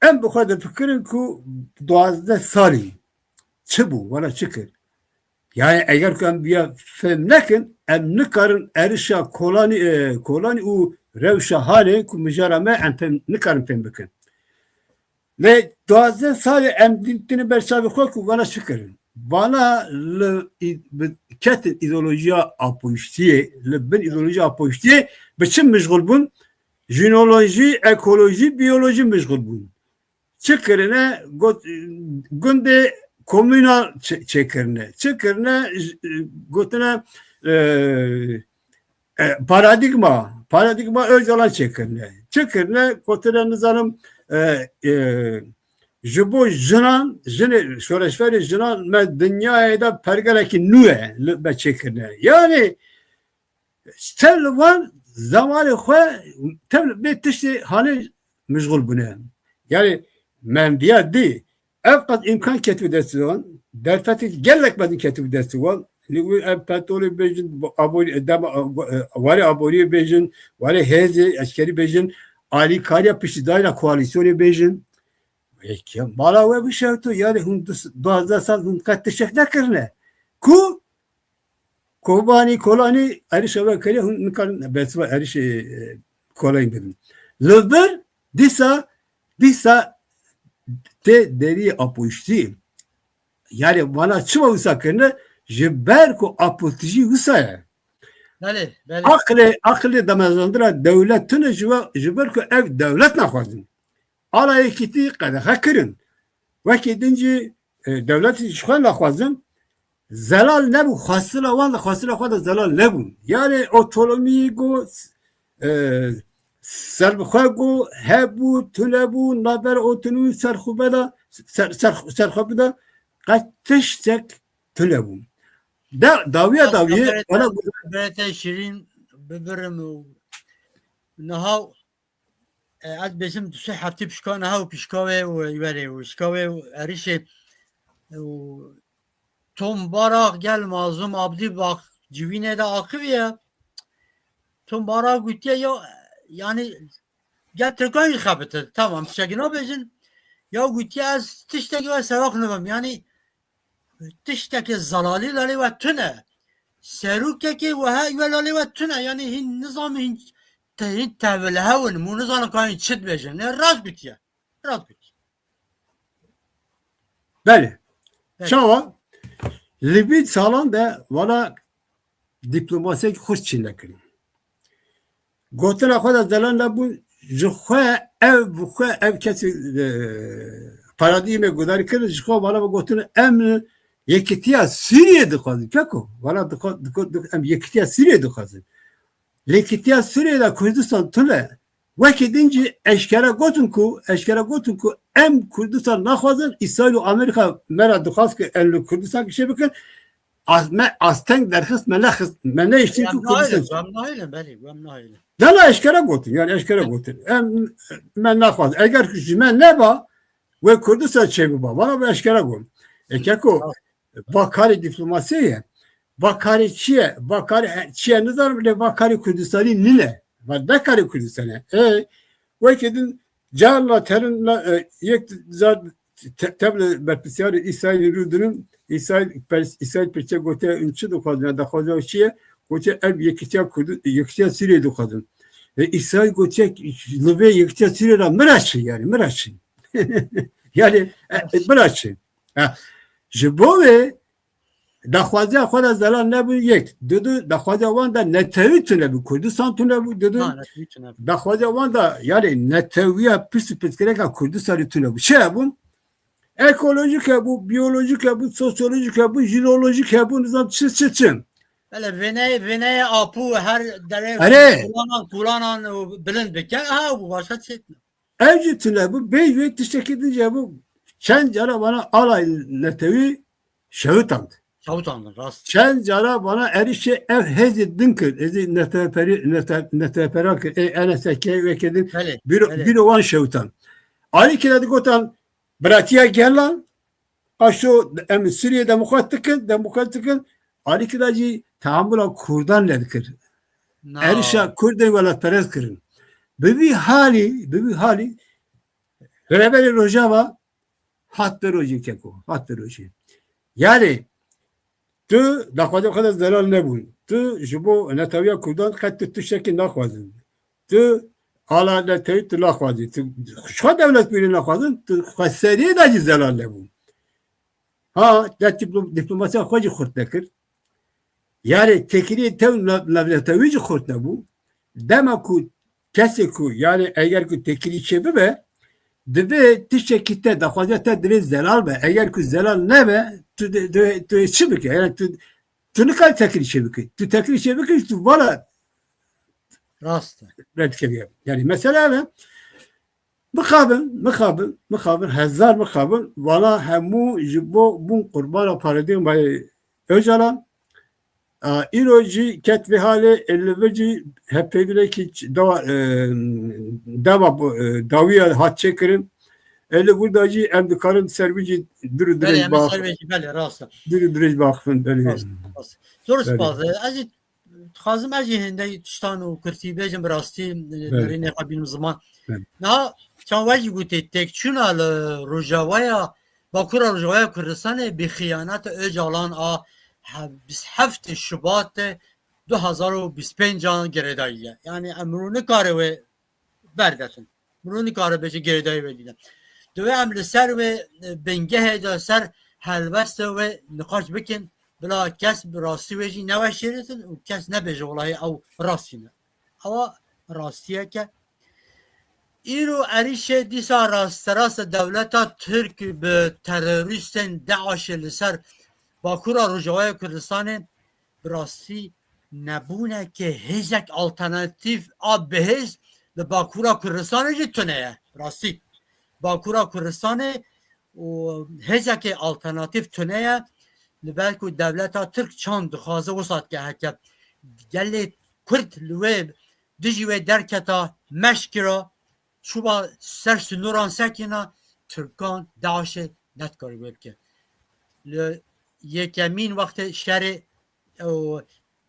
em bi xwe difikirin ku duwazdeh salî çi bû, wala çi kir? Yani eger ku em viya fêm nekin, em nikarin êrişa Kolanî, e, Kolanî û rewşa halê ku mijara me em fêm, nikarin fêm bikin. Lê duwazdeh salê em dîtine ber çavê xwe ku vana çi kirin? Vana li î-, bi, ketin îdeolojiya apoyiştiyê, li bin îdeolojiya apoyiştiyê bi çi mijxul bûn? Jinolojî, ekolojî, biyolojî meşgul bûn. Çi kirine? Got, gundê komûnal çê-, çêkirine. Çi kirine? J-, gotine, e, e, paradîgma, paradîgma Ocalan çêkirine. Çi kirine? Gotine, nizanim, e, e, ji bo jinan, jinê, şoreşverê jinan me dinyayê de pergelekî nû ye, li me çêkirine. Yani, tev li wan zemanê xwe, tev li vê tiştê hanê meşgul bûne. Yani, mendiya dî, ev qas îmkan ketibû destê wan, derfetê gelek mezin ketibû destê wan. Li wî em petrolê bêjin, aborî, dema, warê aboriyê bêjin, warê hêzê eskerî bêjin, alîkariya piştîdayîna koalîsyonê bêjin. Yekê mala we bişewto, yani hûn du-, duwazdeh sal hûn qet tiştek nekirine. Ku Kobanî, Kolanî, êrişa we kiriye, hûn nikarin bersiva êrişê, e, Kolanî bidin. Li vir dîsa, dîsa tê deriyê apoştî. Yani vana çima wisa kirine? Ji ber ku apotijî wisa ye. Belê, belê. Aqilê, aqilê damezrandina dewlet tune ji we, ji ber ku ev dewlet naxwazin. Ala yekîtî qedexe kirin. Wekî din jî, e, dewletê ji xwe naxwazin. Zelal nebû, xwestila wan de, xwestila xwe de zelal nebûn. Yani otonomî got, e, serbixwe got, hebû, tune bû, navbera otonomî serxwe bida, ser, ser, serxwe bida, qet tiştek tune bû. Da, dawiya Ya, dawiyê, xeberê te, ana xeberê te şirîn bibirim û niha, e, ez bêjim du sê heftê pişka niha û pişka wê û werê û pişka wê û êrişê û Tom Barak gel Mazlum Abdî bak civînê de axiviye. Tom Barak gotiye ya, yani, gel Tirkan jî xebite. Tamam, tiştekî nabêjin. Ya gotiye ez tiştekî we sewaq nibim. Yani, tiştekî zelalî lalê we tune. Serokekê we he we lalê we tune. Yani hîn nizam hîn te-, hîn tevil hewin. Mû nizanin ka hîn çi dibêjin. Ne rast gotiye. Rast gotiye. Belê. Belê. Çawa? Li vî salan de vana dîplomasiyek xurt çênekirin. Gotina xwe de zelal nebûn, ji xwe ev bi xwe ev kesî, e, paradîmê gudarî kirin, ji xwe vana ve gotin, em yekîtiya Sûriyê dixwazin. Keko, vana dixwe-, dixwe-, dixwe-, em yekîtiya Sûriyê dixwazin. Lê yekîtiya Sûriyê de Kurdistan tune. Wekî din jî eşkere gotin ku, eşkere gotin ku em Kurdistan naxwazin, Îsraîl û Amerîka me re dixwaz ku em li Kurdistan kişê bikin. Az-, me asteng derxist, me nexist, me neyiştin ku Kurdistan. Wem nahêlin, belê, wem nahêlin. Dana eşkere gotin, yani eşkere gotin. Em, me naxwaz. Eger ji me neba, wê Kurdistan çêbiba. Vana bi eşkere got. E, keko, va karê dîplomasiyê ye. Va karê çi ye? Va karê, e, çi ye nizanim, lê va karê Kurdistanî nîne. Va ne karê Kurdistanê. E, wekî din carna terin na, e, yek zar te-, tev li berpirsiyarê Îsraîlê rû dirin, Îsraîl pers-, Îsraîl pirse gotiye, hûn çi dixwazin, daxwaza çi ye? Gotiye, ev yekîtiya Kurd-, yekîtiya Sûriyê dixwazin. E, Îsraîl gotiye, li vê yekîtiya Sûriyê re min re çi, yani, min re çi? Yani, e, e, min re çi? Ha. Ji bo wê daxwaziya xwe de zelal nebû, yek. Dudu, daxwaziya wan de netewî tune bû, Kurdistan tune bû, dudu. Ha, netewî tune bû. Daxwaziya wan de, yani, netewiya pirs û pirsgirêka Kurdistanê tune bû. Çi hebûn? Ekolojik hebû, biyolojik hebû, sosyolojik hebû, jinolojik hebû, nizam çi, çi, çi. Hele vêneyê, vêneyê apû her derê Erê. kulanan, kulanan û bilind bike. Ha, bu başka şey. Ev jî tune bû, bêj wê tiştekî din jî hebû. Çend cara vana alay netewî şewitand. Şewitandin, rast. Çend cara vana êrişê ev hêzê din kir, hêzê neteweperî-, nete-, neteweperan kir, ê N S K wekê din, Belê, bîro, belê. bîro wan şewitan. Alîkî de digotan, biratiya gelan, qaşo em Sûriyê demokrat dikin, demokrat dikin, alîkî de jî teamula Kurdan nedikir. Na. Êrişa Kurdên welatperest kirin. Bi vî halî, bi vî halî, Rêberê Rojava hat bi rojê keko, hat bi rojê. Yani, tu daxwaza xwe de zelal nebûn. Tu ji bo netewiya Kurdan qet tu tiştekî naxwazin. Tu ala netewî tu naxwazî. Tu xwe dewlet bûyî naxwazin, tu xwe seriyê de jî zelal nebûn. Ha, te dîplo-, dîplomasiya xwe jî xurt nekir. Yani, têkiliyê tev nav-, navnetewî jî xurt nebû. Dema ku kesê ku, yani eger ku têkilî çê bibe, divê tiştekî te, daxwaziya te divê zelal be. Eger ku zelal nebe, tu, tu, tu çi bike? Yani tu, tu nikarî têkilî çê bike. Tu têkilî çê bike, tu vana Rast e. Red kiriye. Yani mesele ev e. Mixabin, mixabin, mixabin, hezar mixabin, vana hemû ji bo bûn qurbana paradigmayê Ocalan. A, îro jî ket vê halê, e, li vir jî hevpeyvînekî ç-, dewa, e, dema bo-, e, dawiya hat çêkirin. E, li wir de jî em dikarin ser wî jî dûr û Belê, dirêj em ê ser bax-, vê jî, belê, rast e. Dûr û dirêj baxifin, belê. Rast, rast. Zor Belê. spas. E, ez jî dixwazim ez jî hindek tiştan û kurtî bêjim, bi rastî, e, Belê. nirînê xwe bînim ziman. Belê. Niha çawa jî gotê, têkçûna li Rojavaya, Bakura Rojavaya Kurdistanê bi xiyaneta Ocalan a he-, bîst heftê Şubatê du hazar û bîst pênc an girêdayî ye. Yani em mirov nikare wê berdetin. Mirov nikare bêje girêdayî wê dîne. Divê em li ser wê, e, bingehê de ser helwestê wê niqaş bikin, bila kes bi rastî wê jî neweşêritin û kes nebêje welahî ew rastî ne. Ewa rastiyeke. Îro erîşê dîsa rasterast dewleta Tirk bi terorîstên DAIŞê li ser Bakura Rojavaya Kurdistanê bi rastî nebûneke hêzek alternatîf a bihêz li Bakura Kurdistanê jî tune ye. Rastî. Bakura Kurdistanê û hêzeke alternatîf tune ye. Li ber ku dewleta Tirk çand dixwaze wisa dike heke gelê Kurd li wê dijî wê derketa meşkira çûba ser sinoran sekîna Tirkan DAIŞê nedikare wê bike. Li yekemîn wextê şerê û,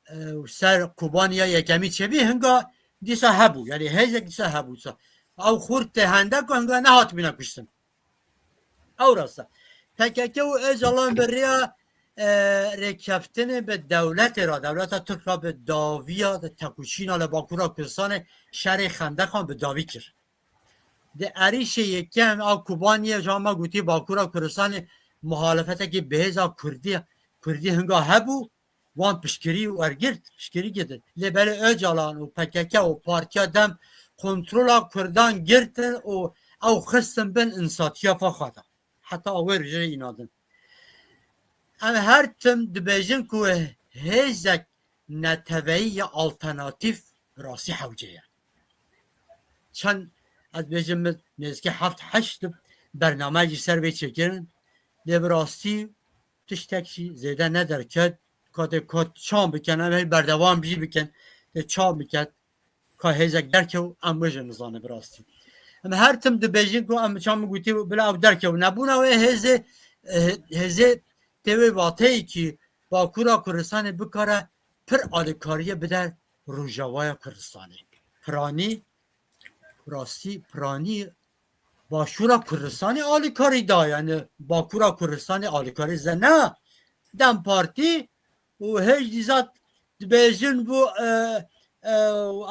û ser Kobaniya yekemîn çêbî hinga dîsa hebû. Yani hêzek dîsa hebû. Dîsa ew xurt tê hende ku hinga nehatibîne kuştin. Ew rast e. P K K û Ocalan bi rêya, e, rêkeftinê bi dewletê re, dewleta Tirk re bi dawiya de tekoşîna li Bakura Kurdistanê şerê Xendeqan bi dawî kir. Di erîşê yekem a Kobaniyê, ja me gotî Bakura Kurdistanê muhalefetekî bihêz a Kurdî, Kurdî hinga hebû, wan piştgirî wergirt, piştgirî girtin. Lê belê Ocalan û P K K û Partiya Dem kontrola Kurdan girtin û ew xistin bin insatiyafa xwe de. Heta wê rojê înandin. Em her tim dibêjin ku hêzek neteweyî ya alternatîf rastî hewce ye. Çend, ez bêjim, min nêzîkî heft heşt bername jî ser vê çêkirin. Lê bi rastî tiştek jî zêde nederket. Katê kat çan bikin, em hê berdewam jî bikin. Lê çan biket, ka hêzek derkew, em wê jî nizanin bi rastî. Em her tim dibêjin ku em çan min gotî bila ew derkew. Nebûna wê hêzê, eh, hêzê tê wê vateyê kî Bakura Kurdistanê bikare pir alîkariyê bide Rojavaya Kurdistanê. Piranî, rastî, piranî Başûra Kurdistanê alîkarî da, yani Bakura Kurdistanê alîkarî ze ne. Dem Partî û hêj dîsa dibêjin bû, e, e,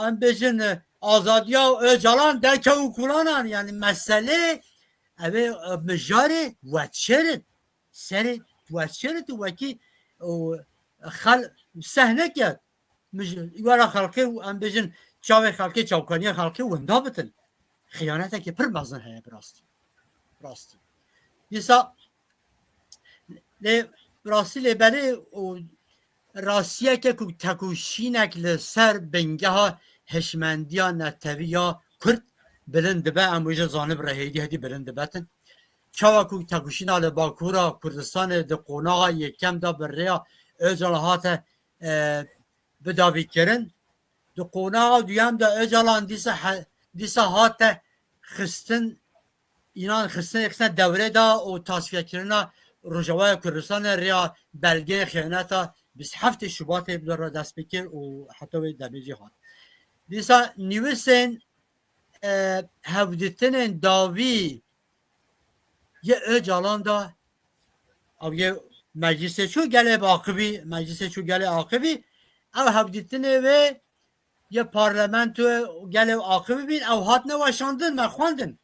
em bêjin, e, azadiya Ocalan derkew û kulanan, yani meselê ev ê, e, mijarê wetşêrin. Serê wetşêrin tu wekî, o, xel sehnek ya. Mij-, wera xelkê û em bêjin çavê xelkê, çavkaniya xelkê winda bitin. Xiyanetekê pir mezin heye bi rastî. Rastî. Dîsa lê rastî lê belê û rastiyeke ku tekoşînek li ser bingeha hişmendiya netewî ya Kurd bilind dibe, em wê jî zanibin rehêdî hêdî bilind dibetin. Çawa ku tekoşîna li Bakura Kurdistanê di qonaxa yekem de bi rêya Ocalan hate, e, bidavîkirin, di qonaxa duyem de Ocalan dîsa he-, dîsa hate xistin, înan xistin, xistin dewrê de û tasfiyekirina Rojavaya Kurdistanê rêya belgeyê xiyoneta bîst heftê Şubatê bi re dest pê kir û heta wê demê jî hat. Dîsa nivîsên, e, hevdîtinên dawî yê Ocalan de, ew yê meclisê çû gelê bi aqibî, meclisê çû gelê aqibî, ew hevdîtinê wê yê parlamentoyê gelê aqibî bîn, ew hatine weşandin, me xwendin.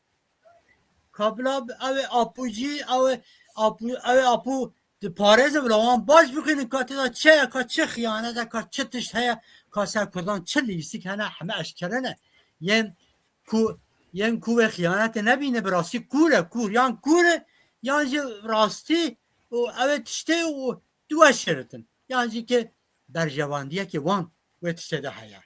Ka bila ew ê Apo cî, ew ê Apo, ew ê Apo diparêze bila wan baş bixwînin, ka tê de çi ye, ka çi xiyanet e, ka çi tişt heye, ka ser Kurdan çi lîstik hene, heme eşkere ne. yên ku yên ku wê xiyanetê nebîne, bi rastî kûr e, kûr yan kûr e, yan jî rastî û ew ê tiştê û diweşêritin. Yan jî ke berjewendiyekê wan wê tiştê de heye.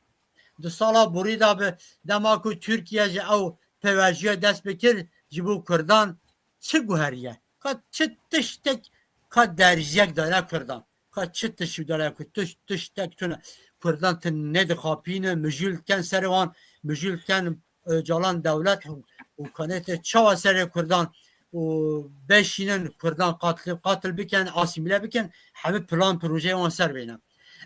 Di sala borî de bi dema ku Tirkiye ji ew pêvajoyê dest pê kir, ji bo Kurdan çi guheriye? Ka çi tiştek, ka derziyek dane Kurdan? Ka çi tişt dane ku tiş-, tiştek tune? Kurdan tu nedixapîne, mijûl diken serê wan, mijûl diken Ocalan dewlet û, û kanê te çawa serê Kurdan û beşînin Kurdan qatil, qatil bikin, asîmîle bikin, hemî plan projeyê wan ser bêne.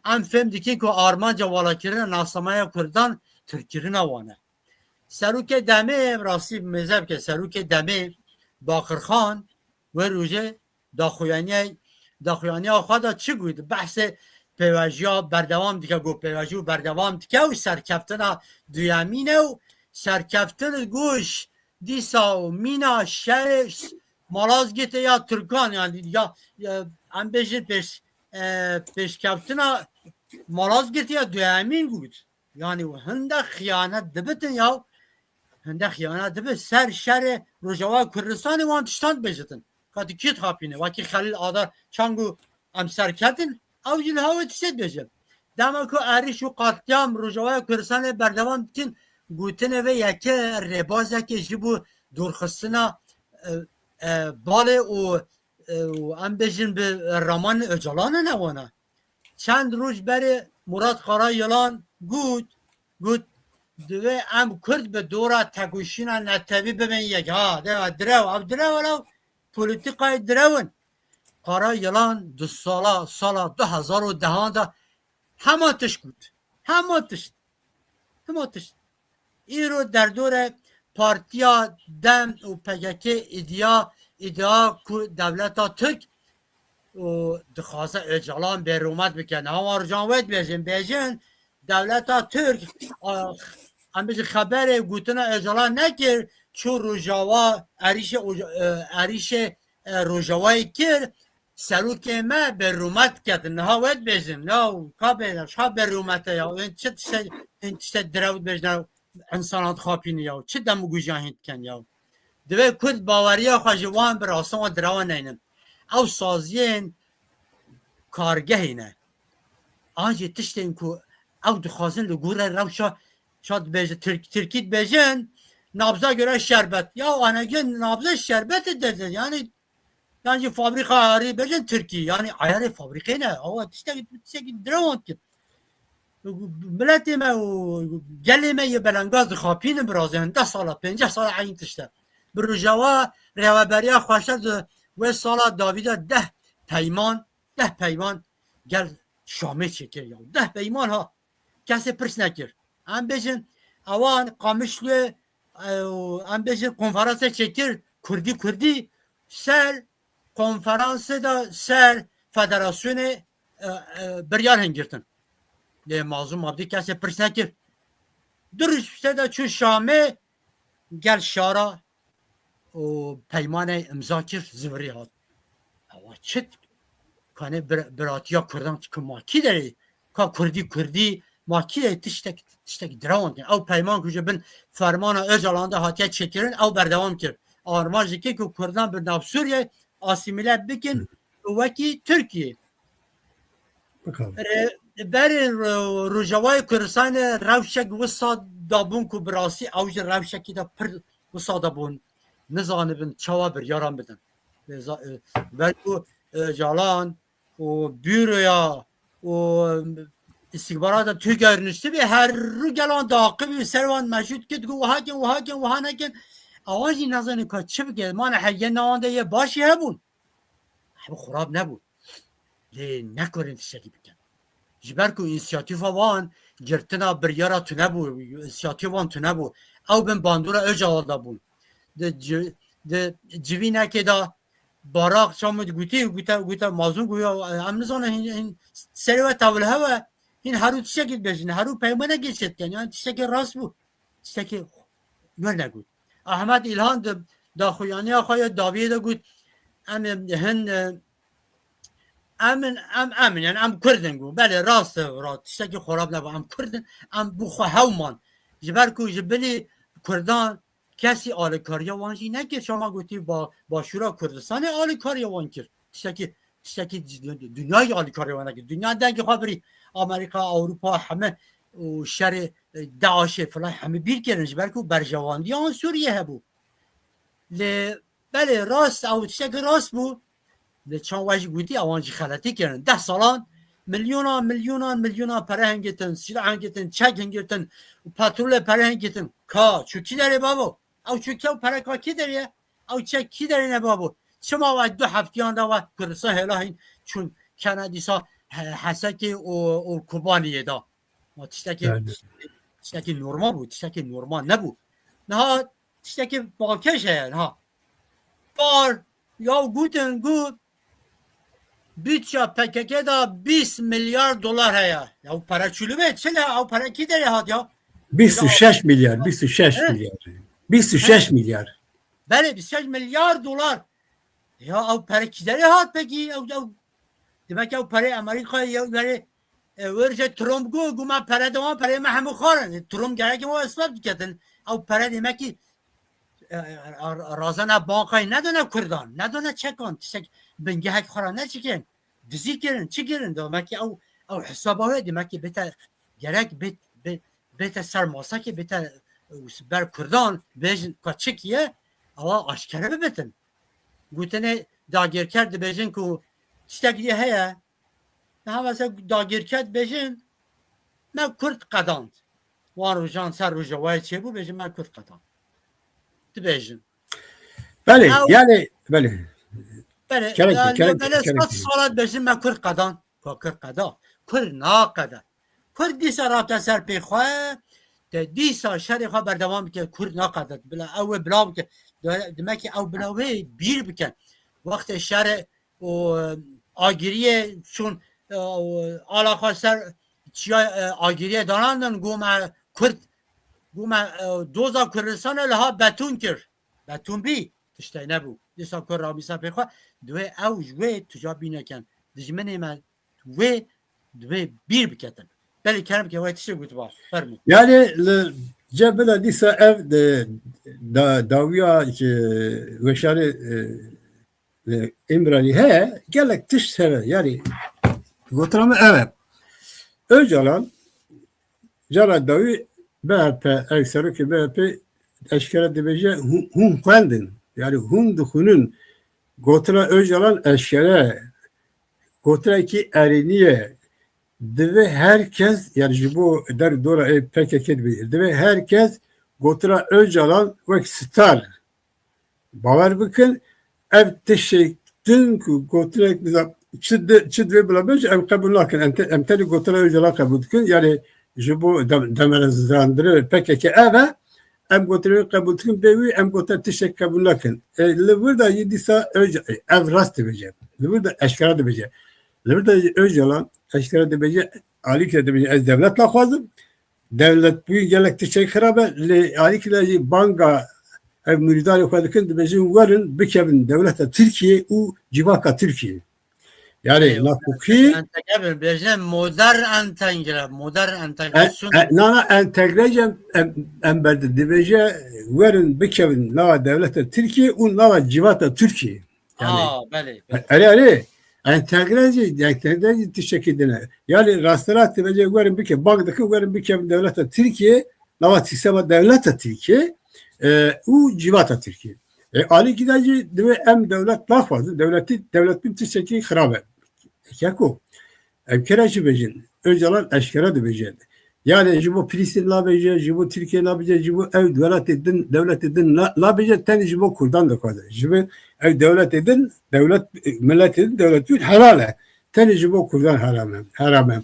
Em fêm dikin ku armanca walakirina nasnameya Kurdan tirkkirina wan e. Serokê demê, rastî mêze bike, serokê demê Baqirxan wê rojê daxuyaniya, daxuyaniya xwe de çi got? Behsê pêvajoya berdewam dike, got pêvajoya berdewam dike û serkeftina duyemîn e û serkeftin goş dîsa û mîna şerê Malazgirtê ya Tirkan, yani ya, ya em bêjin pêş, e, pêşkeftina Malazgirtê ya duyemîn got. Yani hinde xiyanet dibitin ya, hinde xiyanet dibi ser şerê Rojava Kurdistanê wan tiştan dibêjitin. Ka tu kî dixapîne? Wekî Xelîl Adar çangu em serketin, ew jî li hawê tiştê dibêje. Dema ku êrîş û qatliyam Rojava Kurdistanê berdewam dikin, gotinê vê yeke rêbazeke ji bo dûrxistina, e, e, balê û, e, û em bêjin bi raman Ocalanê ne wana. Çend roj berê Murat Karayilan got, got, divê em Kurd bi dora tekoşîna netewî bibin yek. Ha, de direw, ev direw e, ew polîtîkayê direw in. Karayilan di sala, sala du hezar û dehan de hema tişt got. Hema tişt. Hema tişt. Îro derdore Partiya Dem û P K K îdia, îdia ku dewleta Tirk û dixwaze Ocalan bêrûmet bike. Niha wan rojan wê dibêjin, bêjin dewleta Tirk, a, em bêjin xeberê gotina Ocalan nekir, çû Rojava, êrîşê Oca-, e, êrîşê, e, Rojavayê kir, serokê me bêrûmet diketin. Niha wê dibêjin, ya ka bêje, şa bêrûmet e ya. Hên çi tişte, hên tişte direw dibêjin, însanan dixapînin ya. Çi demûgujiyan hên dikin ya. Divê Kurd baweriya xwe ji wan bi rastan wan direwan neynin. Ew saziyên kargehê ne. An jî tiştên ku ew dixwazin li gorî rewşa, şa dibêje, Tirk-, Tirkî dibêjin, nabza göre şerbet. Ya anegin nabze şerbetê derdin. Yani, yan jî fabrîka yarî bêjin Tirkî. Yani ayarê fabrîkê ne. Awa tiştekî, tiştekî direwan dikin. Miletê me û gelê me yê belengaz dixapînin, birazê hinde sala, pênceh sala eynî tişt e. Bi Rojava rêveberiya xweşe di wê sala dawî de deh peyman, deh peyman gel Şamê çêkir ya. Deh peyman ha. Kesê pirs nekir. Em bêjin, ewan Qamişloyê, e, em bêjin konferansê çêkir Kurdî Kurdî ser konferansê de ser federasyonê, e, e, biryar hingirtin. Lê Mazlûm Abdî kesê pirs nekir. Du roj piştê de çû Şamê gel şara û peymanê imza kir, zivirî hat. Ewa çi? Kanê bir-, biratiya Kurdan çi ma kî derê? Ka Kurdî Kurdî ma kî derê tiştek, tiştek direwan kir. Ew peyman ku ji bin fermana Ocalan de hatiye çêkirin, ew berdewam kir. Armanc dike ku Kurdan bi nav Sûriye asîmîle bikin wekî Tirkiye. Bakalım. Re-, berê ro-, Rojavayê Kurdistanê rewşek wisa dabûn ku bi rastî ew ji rewşekî de pir wisa dabûn. Nizanibin çawa biryaran bidin. Ê za-, e, belku, e, Ocalan û büroya û istihbarata Tirkiye niştibî her rû gelan diaqibî ser wan meşût kir, digot wiha kin, wiha kin, wiha nekin. Awan jî nazanin ka çi bike. Mane heye nawan de yê başî hebûn. Hebe xurab nebû. Lê nekarin tiştekî bikin. Ji ber ku însiyatîfa wan girtina biryara tune bû, însiyatîfa wan tune bû. Ew bin bandora Ocalan de bûn. Di ci-, di civînekê de Barak çamu gotî, gote, gote Mazlûm, goya, em nizanin hîn, hîn serê we tevil hewe, hîn herû tiştekî dibêjin, herû peymanekê çêdikin. Yani tiştekî rast bû. Tiştekî werne got. Ahmet Îlhan di daxuyaniya xwe ya dawiyê de got, em ê hin, e, em in, em, em in, yani em Kurd in got. Belê, rast e, rast. Tiştekî xurab nebû. Em Kurd in, em bo xwe hew man. Ji ber ku ji bilî Kurdan kesî alîkariya wan jî nekir. Şama gotî ba-, Başûra Kurdistanê alîkariya wan kir. Tiştekî, tiştekî di-, dinyayê alîkariya wan nekir. Dinya dengê xwe birî. Amerîka, Ewropa heme û şerê, e, DAIŞê filan hemî bîr kirin. Ji ber ku berjewandiya wan Sûriyê hebû. Lê belê rast, ew tiştekî rast bû. Lê çawa jî gotî, ewan jî xeletî kirin. Deh salan milyonan, milyonan, milyonan pere hingitin, sîlah hingitin, çek hingitin, petrolê pere hingitin. Ka, çû kî derê babo? Ew çû kew pere ka kî derê ye? Ew çek kî derê ne babo? Çima we du heftiyan de we Kurdistan hêla hîn çûn kene dîsa He-, Hesekê û, û Kobaniyê da? Ma tiştekî, Yani. tiştekî normal bû, tiştekî normal nebû. Niha tiştekî balkêş heye niha. Par, ya gotin, got, bütçe P K K da bîst milyar dolar heye. Ya pere çûlû be, çi le, ew pere kî derê hat ya? Bîst û şeş milyar, bîst û şeş Evet. milyar. Bîst û şeş Evet. milyar. Belê, bîst û şeş milyar dolar. Ya ew pere kî derê hat pekî? Ew, ew, demek ki ew perê Amerîkayê ya verê, e, werje Trump got, got me pere de wan, perê me hemû xwarin. E, Trump gerek o ispat biketin. Ew pere demek ki, e, e, razana bankayê nedane Kurdan, nedane çekan, tiştek bingehek xwe ra neçikin. Dizî kirin, çi kirin? Demek ki ew, ew hesaba wê, demek ki bête, gerek bê, bê, bête ser masakê, bête, e, ber Kurdan, bêjin ka çi kiye, ewa aşkere bibitin. Gotinê dagirker dibêjin ku tiştek dî heye. Niha mesela dagirker dibêjin, me Kurd qedand. Wan rojan ser Rojavayê çêbû, bêjin me Kurd qedand. Dibêjin. Belê, Ew yani, belê. Belê, Kerek, ya, kerek, belê kerek. sed sala dibêjin me Kurd qedan. Ka Kurd qeda. Kurd naqede. Kurd dîsa rate ser pê xwe, te dîsa şerê xwe berdewam bike, Kurd naqede. Bila ew ê bila bike. De-, demek ki ew bila wê bîr bikin. Wextê şerê û, e, agiriyê çûn, e, û ala xwe ser çiya, e, agiriyê danandin, gome Kurd, gome, e, doza Kurdistanê liha betûn kir. Betûn bî, tiştê nebû. Dîsa ku ramîsa pê xwe, divê ew ji wê tuja bînekin. Dijminê me wê divê bîr biketin. Belê kerem ke wê tiştê gotiba. Fermû. Yani li cebila dîsa ev de, da, dawiya ki weşarê, e, e, Îmranî heye, gelek tişt hene. Yani gotina me ev e. Öcalan Cara dawî B H P, ev serokê B H P eşkere dibêje, hû-, hûn xwendin. Yani hûn dixwînin. Gotina Öcalan eşkere, gotinekî erênî ye. Divê her kes, yani ji bo der dora ê P K K dibê, divê her kes gotina Öcalan wek star bawer bikin, ev tişek din ku gotinek nizam çi di-, çi divê bila bêje, em qebûl nakin. Em te-, em tenê gotina Öcalan qebûl dikin. Yani ji bo dem-, demerezandinê P K K ev e, em gotinê wê qebûl dikin, bê wî em gotina tiştek qebûl nakin. E, li vir de yî dîsa Öca-, e, ev rast dibêje. Li vir de eşkera dibêje. Li vir de Öcalan eşkera dibêje, alîkî de dibêje, ez dewlet naxwazim. Dewletbûyî gelek tiştek xirab e, lê alîkî de jî banga ev murîdanê xwe dikin, dibêjin werin bikevin dewleta Tirkiyê û civaka Tirkiyê. Yani Ê, nakokî entegre bin, bêjin modern entegre, modern E, entegrasyon. e, nana entegre jî em, em, em berdin. Dibêje werin bikevin nava dewleta Tirkiyê û nava civata Tirkiyê. Yani, Aa, belê, belê. Erê, erê. Entegre jî, entegre jî tiştekî din e. Yani rastira dibêje werin bike, bang dikin werin bikevin dewleta Tirkiye, nava sîstema dewleta Tirkiye, e, û civata Tirkiye. E, alîkî de jî divê em dewlet naxwazin, dewletî, dewletbûn tiştekî xirab e. Keko, em kere jî bêjin, Öcalan eşkere dibêje. Yani ji bo Filistîn nabêje, ji bo Tirkiye nabêje, ji bo ew welatê din, dewletê din na-, nabêje, tenê ji bo Kurdan dixwaze. Ji bo ew dewletê din, dewlet, miletê din, dewletbûn helal e. Tenê ji bo Kurdan heram e, heram e.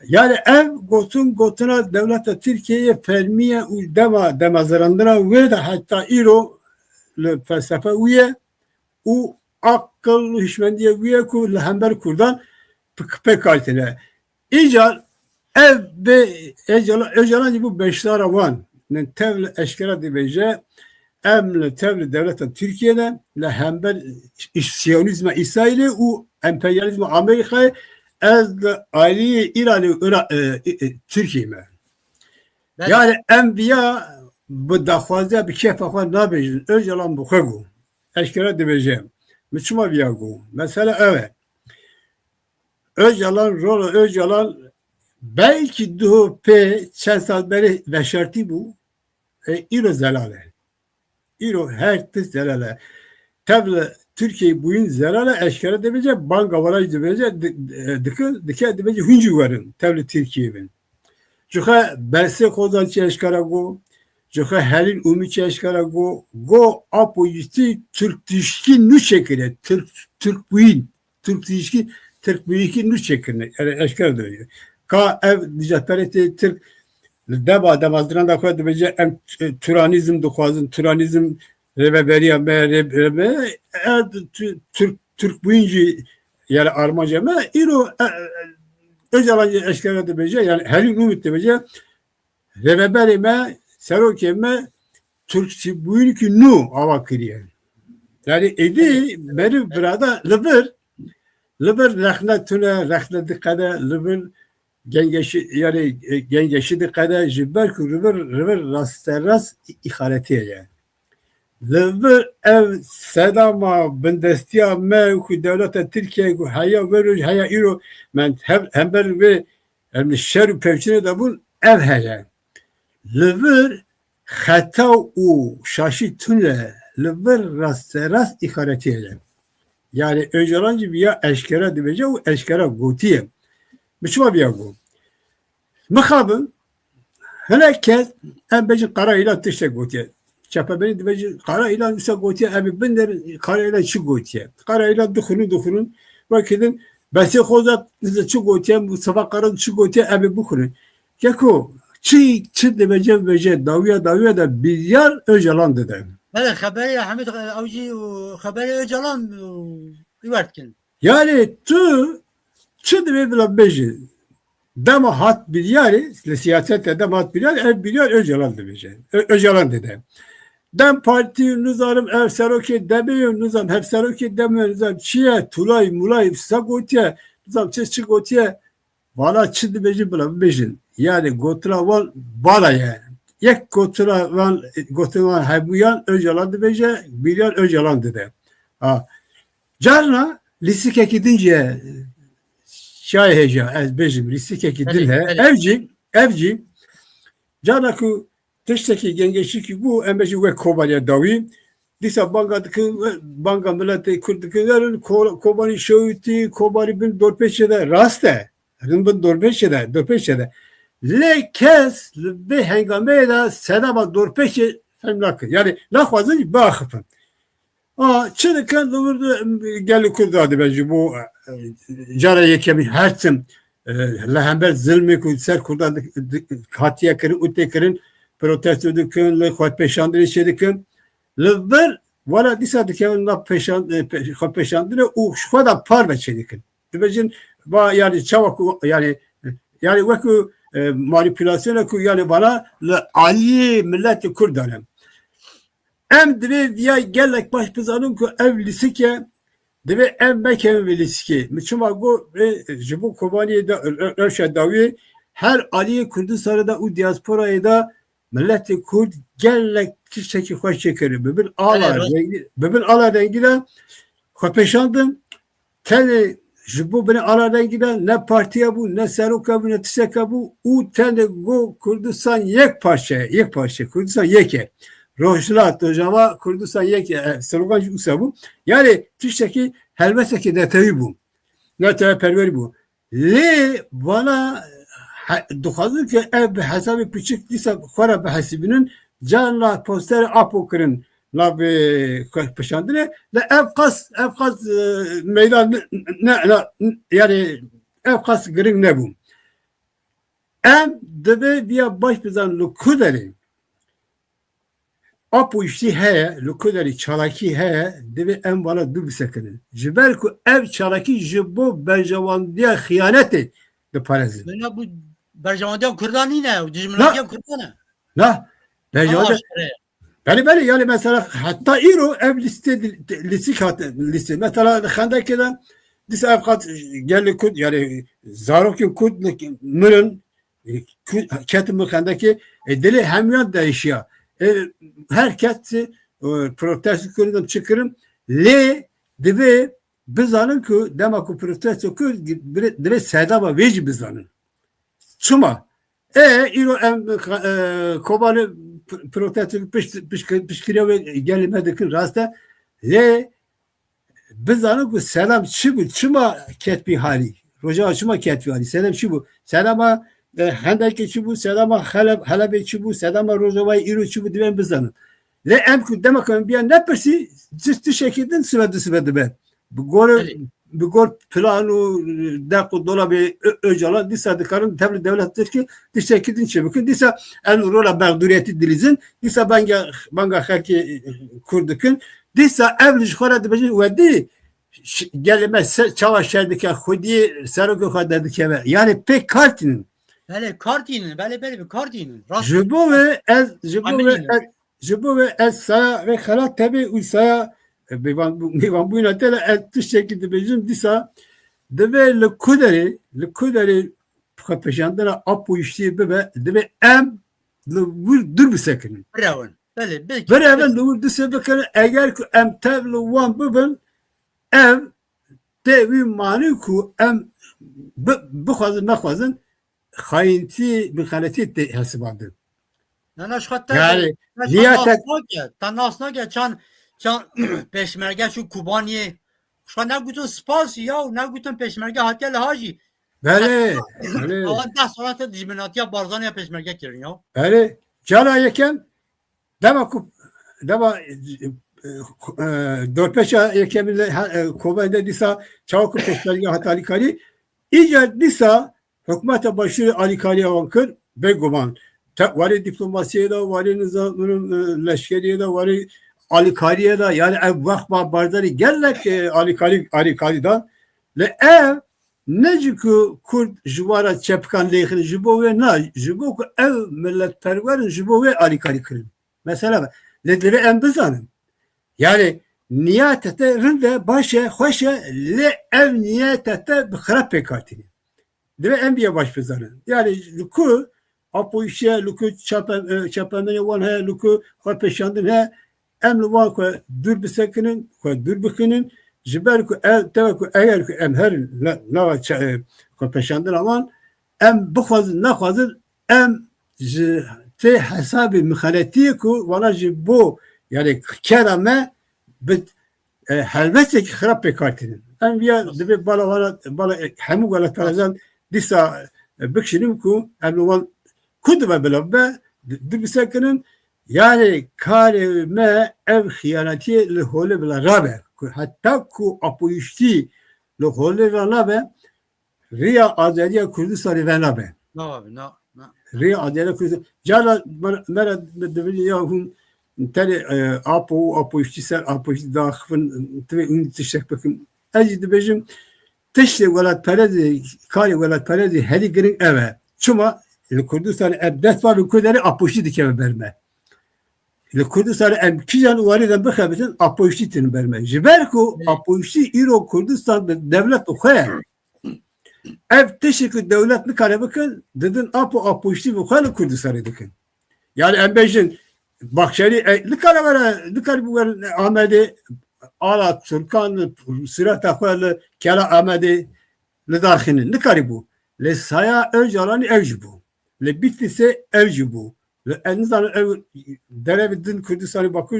Yani ev gotin, gotina dewleta Tirkiyeyê fermî ye û dema, dema zirandina wê de heta îro li felsefe wî ye û aqil û hişmendiyê wî ye ku li hember Kurdan pik-, pêk hatine. Îcar ev bê Ecala-, Ocalan jî bû beşdara wan. Min tevli eşkera dibêje, em li tevli dewleta Tirkiye de, li hember Siyonîzma Îsraîlê û emperyalîzma Amerîkayê, ez li aliyê Îranê û Ira-, e, e, e, Tirkiyê me. Belê. Yani em viya bi daxwaziya, bi kêfa xwe nabêjin. Öcalan bi xwe got. Eşkere dibêje. Min çima viya got? Mesele ev e. Öcalan, rola Öcalan belkî duho pê çend sal berê veşartî bû. E, îro zelal e. Îro her tişt zelal e. Tevli Tirkiyeyê bûyîn zelal e, eşkere dibêje, banga wara jî dibêje, di-, e, dike, dike dibêje hûn jî werin, tevli Tirkiyeyê bin. Jixwe Bersê Xozan çi eşkere got, jixwe Helîl Ûmî çi eşkere got, got Apo Yusî Tirk tişkî nû çêkiriye, Tirk, Tirk bûyîn. Tirk tişkî, Tirk bûyîkî nû çêkirine. Yani eşkere dibêje. Ka ev dijatperestê Tirk li dema, dema diranda xwe dibêje, em t-, turanîzm dixwazin, turanîzm rêveberiya me, rê-, rê-, me, e, tu-, Tirk, Tirk bûyîn jî yani armanca me, îro, e, e, Öcalan jî eşkere dibêje, yani Helîl Ûmî dibêje, rêveberê me, serokê me, Tirkçîbûyînekî nû ava kiriye. Yani êdî meriv birada li vir, li vir rexne tune, rexne diqede, li vir gengeşî, yani, e, gengeşî diqede, ji ber ku li vir, li vir rasterast îxaletiye ye. Li vir ev sedama bindestiya me ku dewleta Tirkiye ku heya wê roj heya îro, me hem, hember vê em li şer û pevçûnê de bûn, ev heye. Li vir xeta û şaşî tune, li vir rasterast îxaretiye ye. Yani Öcalan jî viya eşkere dibêje û eşkere gotiye. Bi çima viya got? Mixabin, hinek kes, em bêjin Kara Îlan tiştek gotiye. Çepemenî dibêjin Kara Îlan wisa gotiye, em ê binêrin Kara Îlan çi gotiye. Kara Îlan dixwînin, dixwînin, wekî din Besê Xozan çi gotiye, Mustafa Kara çi gotiye, em ê bixwînin. Keko, çi, çi dibêje, bêje, dawiya, dawiya de biryar Öcalan dide. Belê, xeberê Hemîd, ew jî û xeberê Öcalan û îwer dikin. Yani tu çi divê bila bêjî? Dema hat biryarê, li siyaset de dema hat biryarê, ev biryar Öcalan dibêje. Ö-, Öcalan dide. DEM Partî, nizanim ev serokê DEMê yo, nizam hevserokê DEMê, nizam çi ye, tulay mulay wisa gotiye, nizam çi çi gotiye, vana çi dibêjin bila bibêjin. Yani gotina wan vana ye. Yek gotina wan, gotina wan hemûyan Öcalan dibêje, biryar Öcalan dide. Ha. Carna lîstikekî din jî ye, şayê hêja, ez bêjim, lîstikekî din Belê, he. belê. Ev jî, ev jî, carna ku tiştekî gengeşîkî bû, em bêjin wek Kobaniya dawî, dîsa banga dikin, banga miletê Kurd dikin, werin Ko-, Kobanî şewitî, Kobanî bin dorpêçê de, rast e, hûn bin dorpêçê de, dorpêçê de. Lê kes li vê hengameyê de sedema dorpêçê fehm nakin. Yani naxwazin biaxifin. A, çi dikin, li wir de, em, gelê Kurd radibe ji bo, e, cara yekemîn her tim, e, li hember zilmê ku ser Kurdan di-, di-, hatiye kirin û tê kirin, protesto dikin, li xwepêşandinê çê dikin. Li vir, wela dîsa dikevin nav pêşan-, e, pe-, xwepêşandinê û ji xwe de parve çê dikin. Dibêjin, va, yani, çawa ku, yani, yani, wekî, e, manîpulasyona ku, yani, vana li aliyê miletê Kurdan e. Em divê viya gelek baş bizanin ku ev lîstik e, divê em mekevin vê lîstikê. Min çima got, vê ji bo Kobaniyê de, re-, rewşa dawiyê, her aliyê Kurdistanê de û diasporayê de miletê Kurd gelek tiştekî xweş çêkirin. Bi bin ala Belê, ro- rengî, bi bin ala rengî de xwe pêşandin. Tenê ji bo binê ala rengî de ne partiye bû, ne seroke bû, ne tişteke bû û tenê got Kurdistan yek parçe ye, yek parçe, Kurdistan yek e. Rojhilat, Rojava, Kurdistan yek e. E, slogan jî wisa bû. Yani tiştekî helwetekî netewî bû. Neteweperwerî bû. Lê vana he-, dixwazin ku ev bi hesabê piçik dîsa xwe re bihesibînin, carna posterê Apo kirin. Navê xwe pişandine, lê ev qas, ev qas, e, meydan ne, ne, ne, yani ev qas giring nebû. Em divê viya baş bizanin li ku derê Apo îştî heye, li ku derê çalakî heye, divê em vana dû bisekinin. Ji ber ku ev çalakî ji bo berjewandiya xiyanetê diparêzin. Mena bu berjewandiya Kurdan nîne, dijminatiya Kurdan e. Na, berjewende Ama aşkere. Belê, belê, yani mesela heta îro ev lîste, lîstik hat, lîste. Mesela li Xendekê de dîsa ev qat gelê Kurd, yani zarokên Kurd mirin, E, ku-, ketim min xendekê, e, dilê hemûyan değişiya. E, her kes, e, protesto kirin, çi kirin, lê divê bizanin ku dema ku protesto kir, divê sedama vê jî bizanin. Çima? E, îro em, e, Kobanê p-, protesto pişt-, pişt-, piştgiriya wê gelê me dikin, rast e. Lê bizanin ku Sedam çi bû, çima ketbî halî? Rojava çima ketbî halî? Sedam çi bû? Sedama, e, Hendekê çi bû? Sedama Heleb-, Helebê çi bû? Sedama Rojavayê îro çi bû? Divê em bizanin. Lê em ku dema ku em biya nepirsî, ti-, tiştekî din sibe du sibe dibe. Bi gor, Belê. Bi gor plan û deq û dolabê Ö-, Ocalan dîsa dikarin tevli dewlet Tirkî tiştekî din çêbikin. Dîsa em rola mexdûriyetî dilîzin. Dîsa banga, banga xelkê Kurd dikin. Dîsa ev li ji xwe re dibêjin, wedî ş-, gelê me se-, çawa şer dike, xwediyê serokê xwe derdikeve. Yani pê kar tînin. Belê, kar tînin. Belê, belê, bi kar tînin. Rast. Ji bo wê ez, ji bo wê Emin ez, ji bo wê ez saya vê xelat tevê û saya, e, mêvan-, mêvanbûyîna te re ez tiştekî dibêjim dîsa divê li ku derê, li ku derê xwepêşandina Apo Yiştiyê bibe, divê em li wir dûr bisekinin. Birewin. Belê, belkî. Birewin li wir dûr bisekinin. Eger ku em tev li wan bibin, ev tê wî manî ku em bi-, bixwazin, nexwazin, xayîntî, mixeletî tê hesibandin. Na, na, ji xwe te Yani, te, te niyet nas nake, te nas nake, çan, çan pêşmerge çû Kubaniyê. Ji xwe ne gotin spas ya û ne gotin pêşmerge hatiye li hajî. Belê, belê. Awan deh sala te dijminatiya Barzanî ya pêşmerge kirin ya. Belê. Cala yekem, dema ku, dema, e, e, dorpêça yekemîn de, ha, e, Kobanê de dîsa çawa ku pêşmerge hat alîkarî, îcar dîsa hikûmeta başûrê alîkariya wan kir, bêguman. Te-, warê dîplomasiyê de, warê nizam, e, leşkeriyê de, warê alîkariyê de, yani ev wext ba Barzanî gelek, e, alîkarî, alîkarî dan. Lê ev ne jî ku Kurd ji wan re çepikan lêxin, ji bo wê na, ji bo ku ev miletperwer in, ji bo wê alîkarî kirin. Mesela, lê divê em bizanin. Yani niyeta te rind e, baş e, xweş e, lê ev niyeta te bi xirab pêk hatîne. Divê em biya baş bizanin. Yani li ku Apo Yiştiyê, li ku çape-, e, çapemenê wan heye, li ku xwepêşandin heye, em li wan xwe dûr bisekinin, xwe dûr bikinin. Ji ber ku ev, teve ku eger ku em herin na-, nava ça-, e, xwepêşandina wan, em bixwazin, nexwazin, em ji tê hesabê mixeletiyê ku wana ji bo, yani kera me bi, e, helwestekî xirab pêk hatînin. Em viya divê bala wana, bala, e, hemû welatperezan dîsa, e, bikişînin ku em li wan ku dibe bila bibe, di-, dibise kirin. Yani karê me ev xiyanetiyê li holê bila rabe. Ku heta ku Apo Yiştî li holê ve nabe, riya azadiya Kurdistanê venabe. Na abi, na, na. Riya azadiya Kurdistanê. Cara me, me re dibêje ya hûn tenê, e, Apo û Apo Yiştî ser Apo Yiştî daxivin, divê hûn tiştek bikin. Ez jî dibêjim, tiştê welatperezê, karê welatperezê herî giring ev e. Çima? Li Kurdistanê em dest bavê Kurd derê Apo Yiştî dikeve ber me. Li Kurdistanê em kîjan warî de bixebitin, Apo Yiştî tînin ber me. Ji ber ku Apo Yiştî îro Kurdistan bi dewlet bi xwe ye. Ev tiştê ku dewlet nikare bikin, didin Apo, Apo Yiştî bi xwe li Kurdistanê dikin. Yani em bêjin, Baxşerî, e, nikare were, nikare bû werin Amedê, ala Tirkan, sureta xwe li kela Amedê li dar xînin. Nikarî bû. Lê saya Ocalanî ev jî bû. Li Bîtlîsê ev jî bû. Li, ez nizanim ev derevê din Kurdistanê Bakur,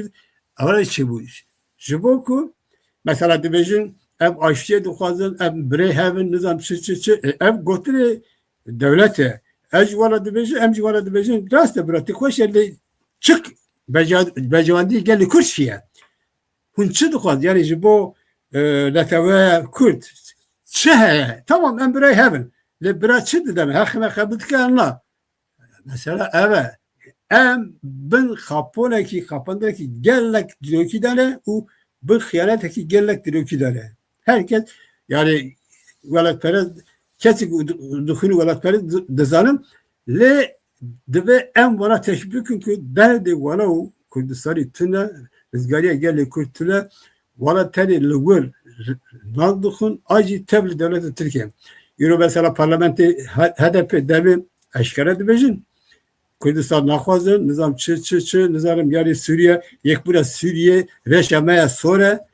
ew re çi bû? Ji bo ku, mesela dibêjin, ev aştiyê dixwazin, ev birê hev in, nizam çi, çi, çi. E, ev gotinê dewlet e. Ez ji wan re dibêjim, em ji wan re dibêjin, rast e, bira, tu xweş e, lê çik beca-, becewendî gelê Kurd çi ye? Hûn çi dixwazin? Yani ji bo, e, netewe Kurd çi heye? Tamam, em birayê hev in. Lê bira çi dide me? Heqê me qebûl dike yan na? Mesela ev e. Em bin xaponekî, xapandinekî gelek dîrokî de ne û bin xiyanetekî gelek dîrokî de ne. Her kes, yani welatperest, kesê ku di-, dixwîne welatperest di-, dizanim, lê divê em wana teşbîh bikin ku derdê wana û Kurdistanê tune, rizgariya gelê Kurd tune, wana tenê li wir nan dixwin, a jî tev li dewleta Tirkiye. Îro mesela parlamentê H-, H D P demê eşkere dibêjin. Kurdistan naxwazin, nizam çi, çi, çi, nizanim, yani Sûriye, yekbûna Sûriye, reşa me ya sor e.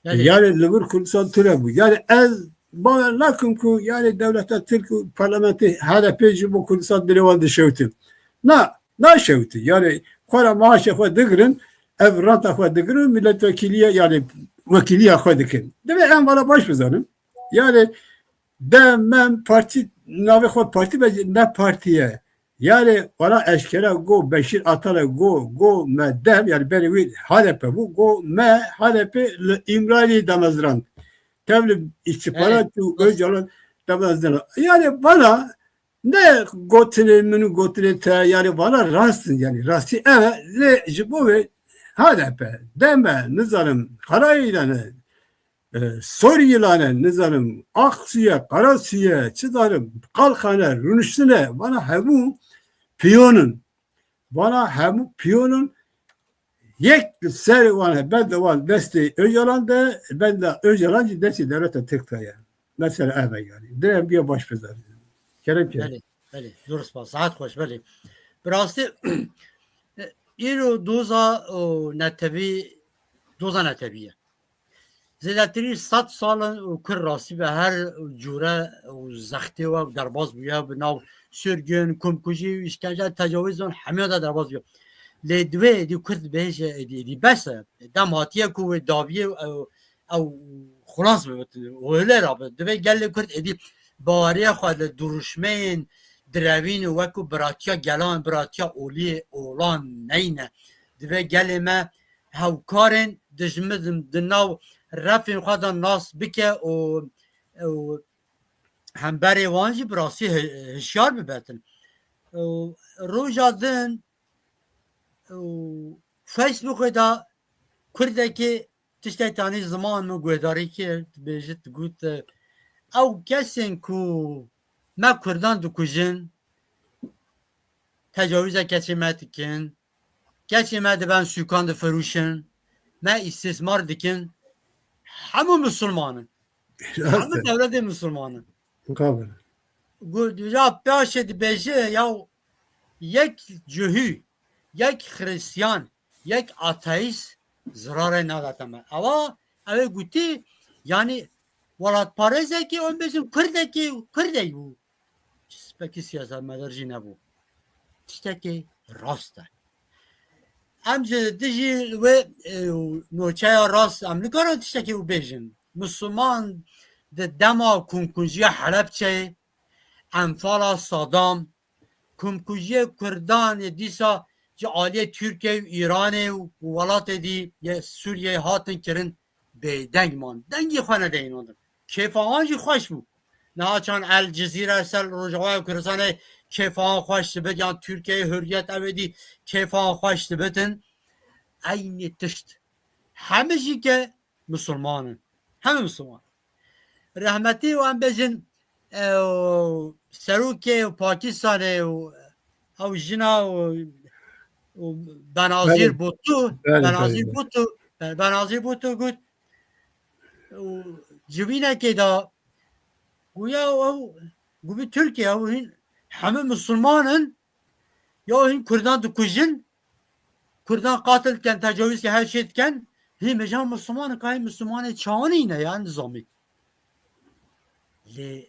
Yani, yani li vir Kurdistan tune bû. Yani ez bawer nakim ku yani dewleta Tirk û parlamentê H D P ji bo Kurdistan dilê wan dişewtin. Na, naşewtin. Yani xwe re maaşê xwe digirin, ev ranta xwe digirin, milletvekiliye yani wekiliya xwe dikin. Divê em vana baş bizanin. Yani D M partî, navê xwe partî be, ne partî ye. Yani vana eşkere go Beşîr Atal e, go, go me D M, yani berê wî H D P bû, go me H D P li Îmralî damezrand. Tev li îstîxbarat û Öcalan damezrand. Yani vana ne gotinê min û gotinê te, yani vana rast in, yani rastî ev e, lê ji bo wê H D P, D M, nizanim, Karayîlan e, e, Sorîlan e, nizanim, Aqsuye, Qarasuye, çi zanim, Qalxan e, Rûniştine, vana hemû piyon in. Vana hemû piyon in. Yek li ser wan e, benda wan destê Öcalan de, benda Öcalan jî destê dewleta Tirk de ye. Mesela ev e yani. Divê em vîya baş bizanin. Kerem kerem. Belê, belê. Zor spas. Saet xweş, belê. Bi rastî, îro doza û netewî, doza netewî ye. Zêdetirî sed sal in û Kurd rastî bi her cûre û zextê we derbas bûye, bi nav sirgin, komkujî û îşkence, tecawizan hemiya de derbas bûye. Lê divê êdî Kurd bêje, êdî, êdî bes e. Dem hatiye ku wê dawiyê ew, ew xilas bibitin û hile rabe. Divê gelê Kurd êdî baweriya xwe li dirûşmeyên direvîn û wekû biratiya gelan, biratiya oliyê olan neyne. Divê gelê me hewkarên dijmin di nav refên xwe de nas bike û, û hemberê wan jî bi rastî hi-, hişyar bibetin. Û roja din û Facebookê de Kurdekê tiştek tanî ziman min guhdarî kir, dibêjit, digot, ew kesên ku me Kurdan dikujin, tecawîza keçê me dikin, keçê me diben sûkan difirûşin, me îstîsmar dikin, hemû misilman in. Hemû dewletê misilman in. Got, ya paşê dibêje, ya yek cihû, yek xiristiyan, yek ateîst zirarê nadate me. Ewa, ew ê gotî, yanî welatparêzekî, em bêjin Kurdekî, Kurdek bû. Çi spekî siyasetmedar jî nebû. Tiştekî rast e. Em ji dijî wê, e, noçeya rast em nikarin tiştekî wî bêjin. Misilman di dema kunkunjiya Helebçeyê, Enfala Sadam, komkujiyê Kurdan ê dîsa ji aliyê Tirkiye û Îranê û welatê dî yê Sûriyeyê hatin kirin, bêdeng man. Dengê xwe nede înandin. Kêfa wan jî xweş bû. Niha çan El Cizîre ser Rojavaya Kurdistanê kêfa wan xweş dibit, yan Tirkiyeyê Hurriyet ew ê dî kêfa wan xweş dibitin. Eynî tişt. Hemî jî ke misilman in. Hemî misilman. Rehmetî û em bêjin, e, serokê Pakistanê û ew jina û, û Benazîr Bûto, Benazîr Bûto, Be-, Benazîr Bûto got, û civînekê de, goya ew, gubî Tirkiye, ew hîn hemî misilman in, ya hîn Kurdan dikujin, Kurdan qatil dikin, tecawîz dikin, her şey dikin. Hî mejan Misliman in, ka hî Mislimanê çawanî ne ya nizamî. Lê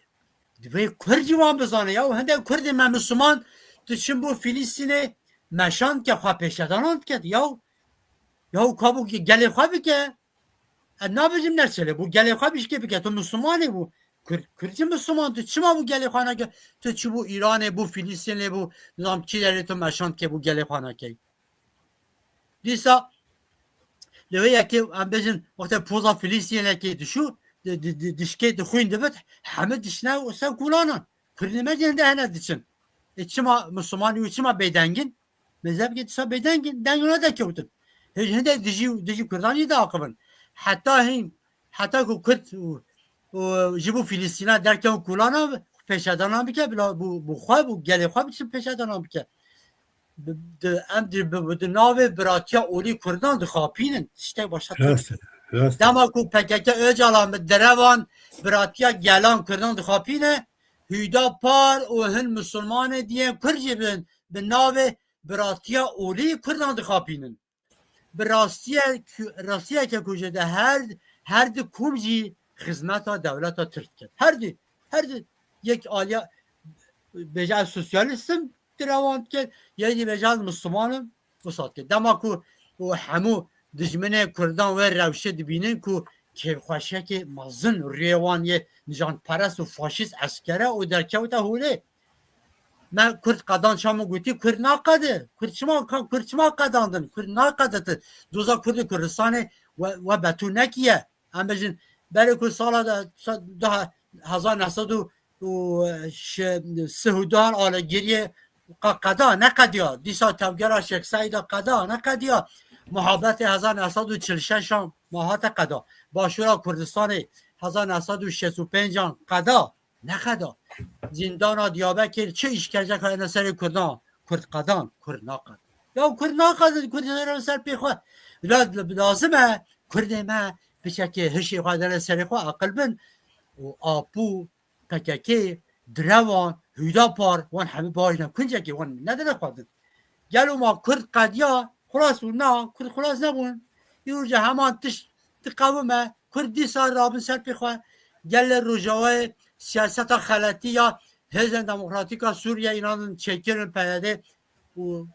divê Kurd jî wan bizane ya. Hindek Kurdê me Misliman diçin bo Filistînê meşan dike, xwe pêşedanan dike ya. Ya ka bo gelê xwe bike. Ez nabêjim neçe lê bo gelê xwe bişkê bike. Tu Mislimanê bû. Kurd, Kurd jî Misliman, tu çima bo gelê xwe nake? Tu çi bo Îranê, bo Filistînê, bo nizam çi derê tu meşan dike bo gelê xwe nake? Dîsa li wê yekê em bêjin wextê poza Filistînekê dişû, di, di, di, dişkê di xwîn dibit, hemî dişine û ser kulanan. Kurdê me jî hinde hene diçin. Ê çima Mislimanî û çima bêdengin? Mezhebkê dîsa bêdengin, deng wina dekewtin. Hê hindek dijî, dijî Kurdan jî diaqivin. Heta hîn, heta ku Kurd û, û ji bo Filistîna derkevin kulana pêşedana bike, bila bo, bo xwe, bo gelê xwe biçin pêşedana bike. Bi, di, em di, bi, bi, di navê biratiya olî Kurdan dixapînin. Tiştek başa tune. Rast e, rast e. Dema ku P K K Ocalan bi derevan biratiya gelan Kurdan dixapîne, Hüdapar û hin Musulmanê diyên Kurd jî bin, bi navê biratiya olî Kurdan dixapînin. Bi rastiye, rastiyeke ku ji de her, her di kom jî xizmeta dewleta Tirk dikin. Her di, her di yek aliya bêje ez sosyalîst im, direwan dikin, yek jî bêje ez Musulman im, wisa dikin. Dema ku û hemû dijminê Kurdan wê rewşê dibînin ku kêfxweşiyekê mezin rûyê wan yê nijadperest û faşîst eskere û derkewte holê. Me Kurd qedan, çamin gotî Kurd naqede. Kurd çima, Kurd çima qedandin? Kurd naqede, tu doza Kurd û Kurdistanê we, we betû nekiye. Em bêjin, berê ku sala de, sa-, daha hezar neh sed û sih û du alagiriyê qe-, qeda, neqediya. Dîsa tevgera Şêx Seîda qeda, neqediya. Muhabetê hezar neh sed û çil şeş an ma hate qeda. Başûra Kurdistanê hezar neh sed û şêst û pênc an qeda, neqeda. Zîndana Diyarbekir çi îşkence kayne serê Kurdan? Kurd qedan, Kurd naqed. Ya Kurd naqedin, Kurd jê re ser pê xwe. La-, lazim e Kurdê me piçekê hişê xwe dene serê xwe, aqil bin. Û Apo, P K K, Direwan, Hüdapar, wan hemî bajne. Kuncekê wan nedine xwedin. Gelo ma Kurd qediya, xulas bûn? Na, Kurd xulas nebûn. Îro jî heman tişt diqewime. Kurd dîsa rabin ser pê xwe. Gelê Rojavayê siyaseta xeletî ya Hêzên Demokratîk a Sûriyê înan çêkirin P Y D û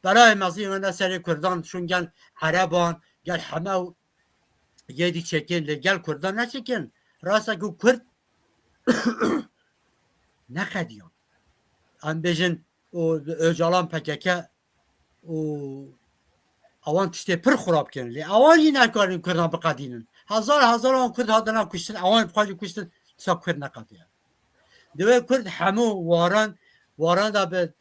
belayê mezin wenda serê Kurdan, şûn gel Ereban, gel heme û yê dî çêkin, lê gel Kurdan neçêkin. Rasta ku Kurd neqediyan. Em bêjin û Ocalan P K K û ewan tiştê pir xurab kirin. Lê ewan jî nekarin Kurdan biqedînin. Hezar hezaran Kurd hatine kuştin, ewan bi xwe jî kuştin, dîsa Kurd neqediye. Divê Kurd hemû waran, waran da bi,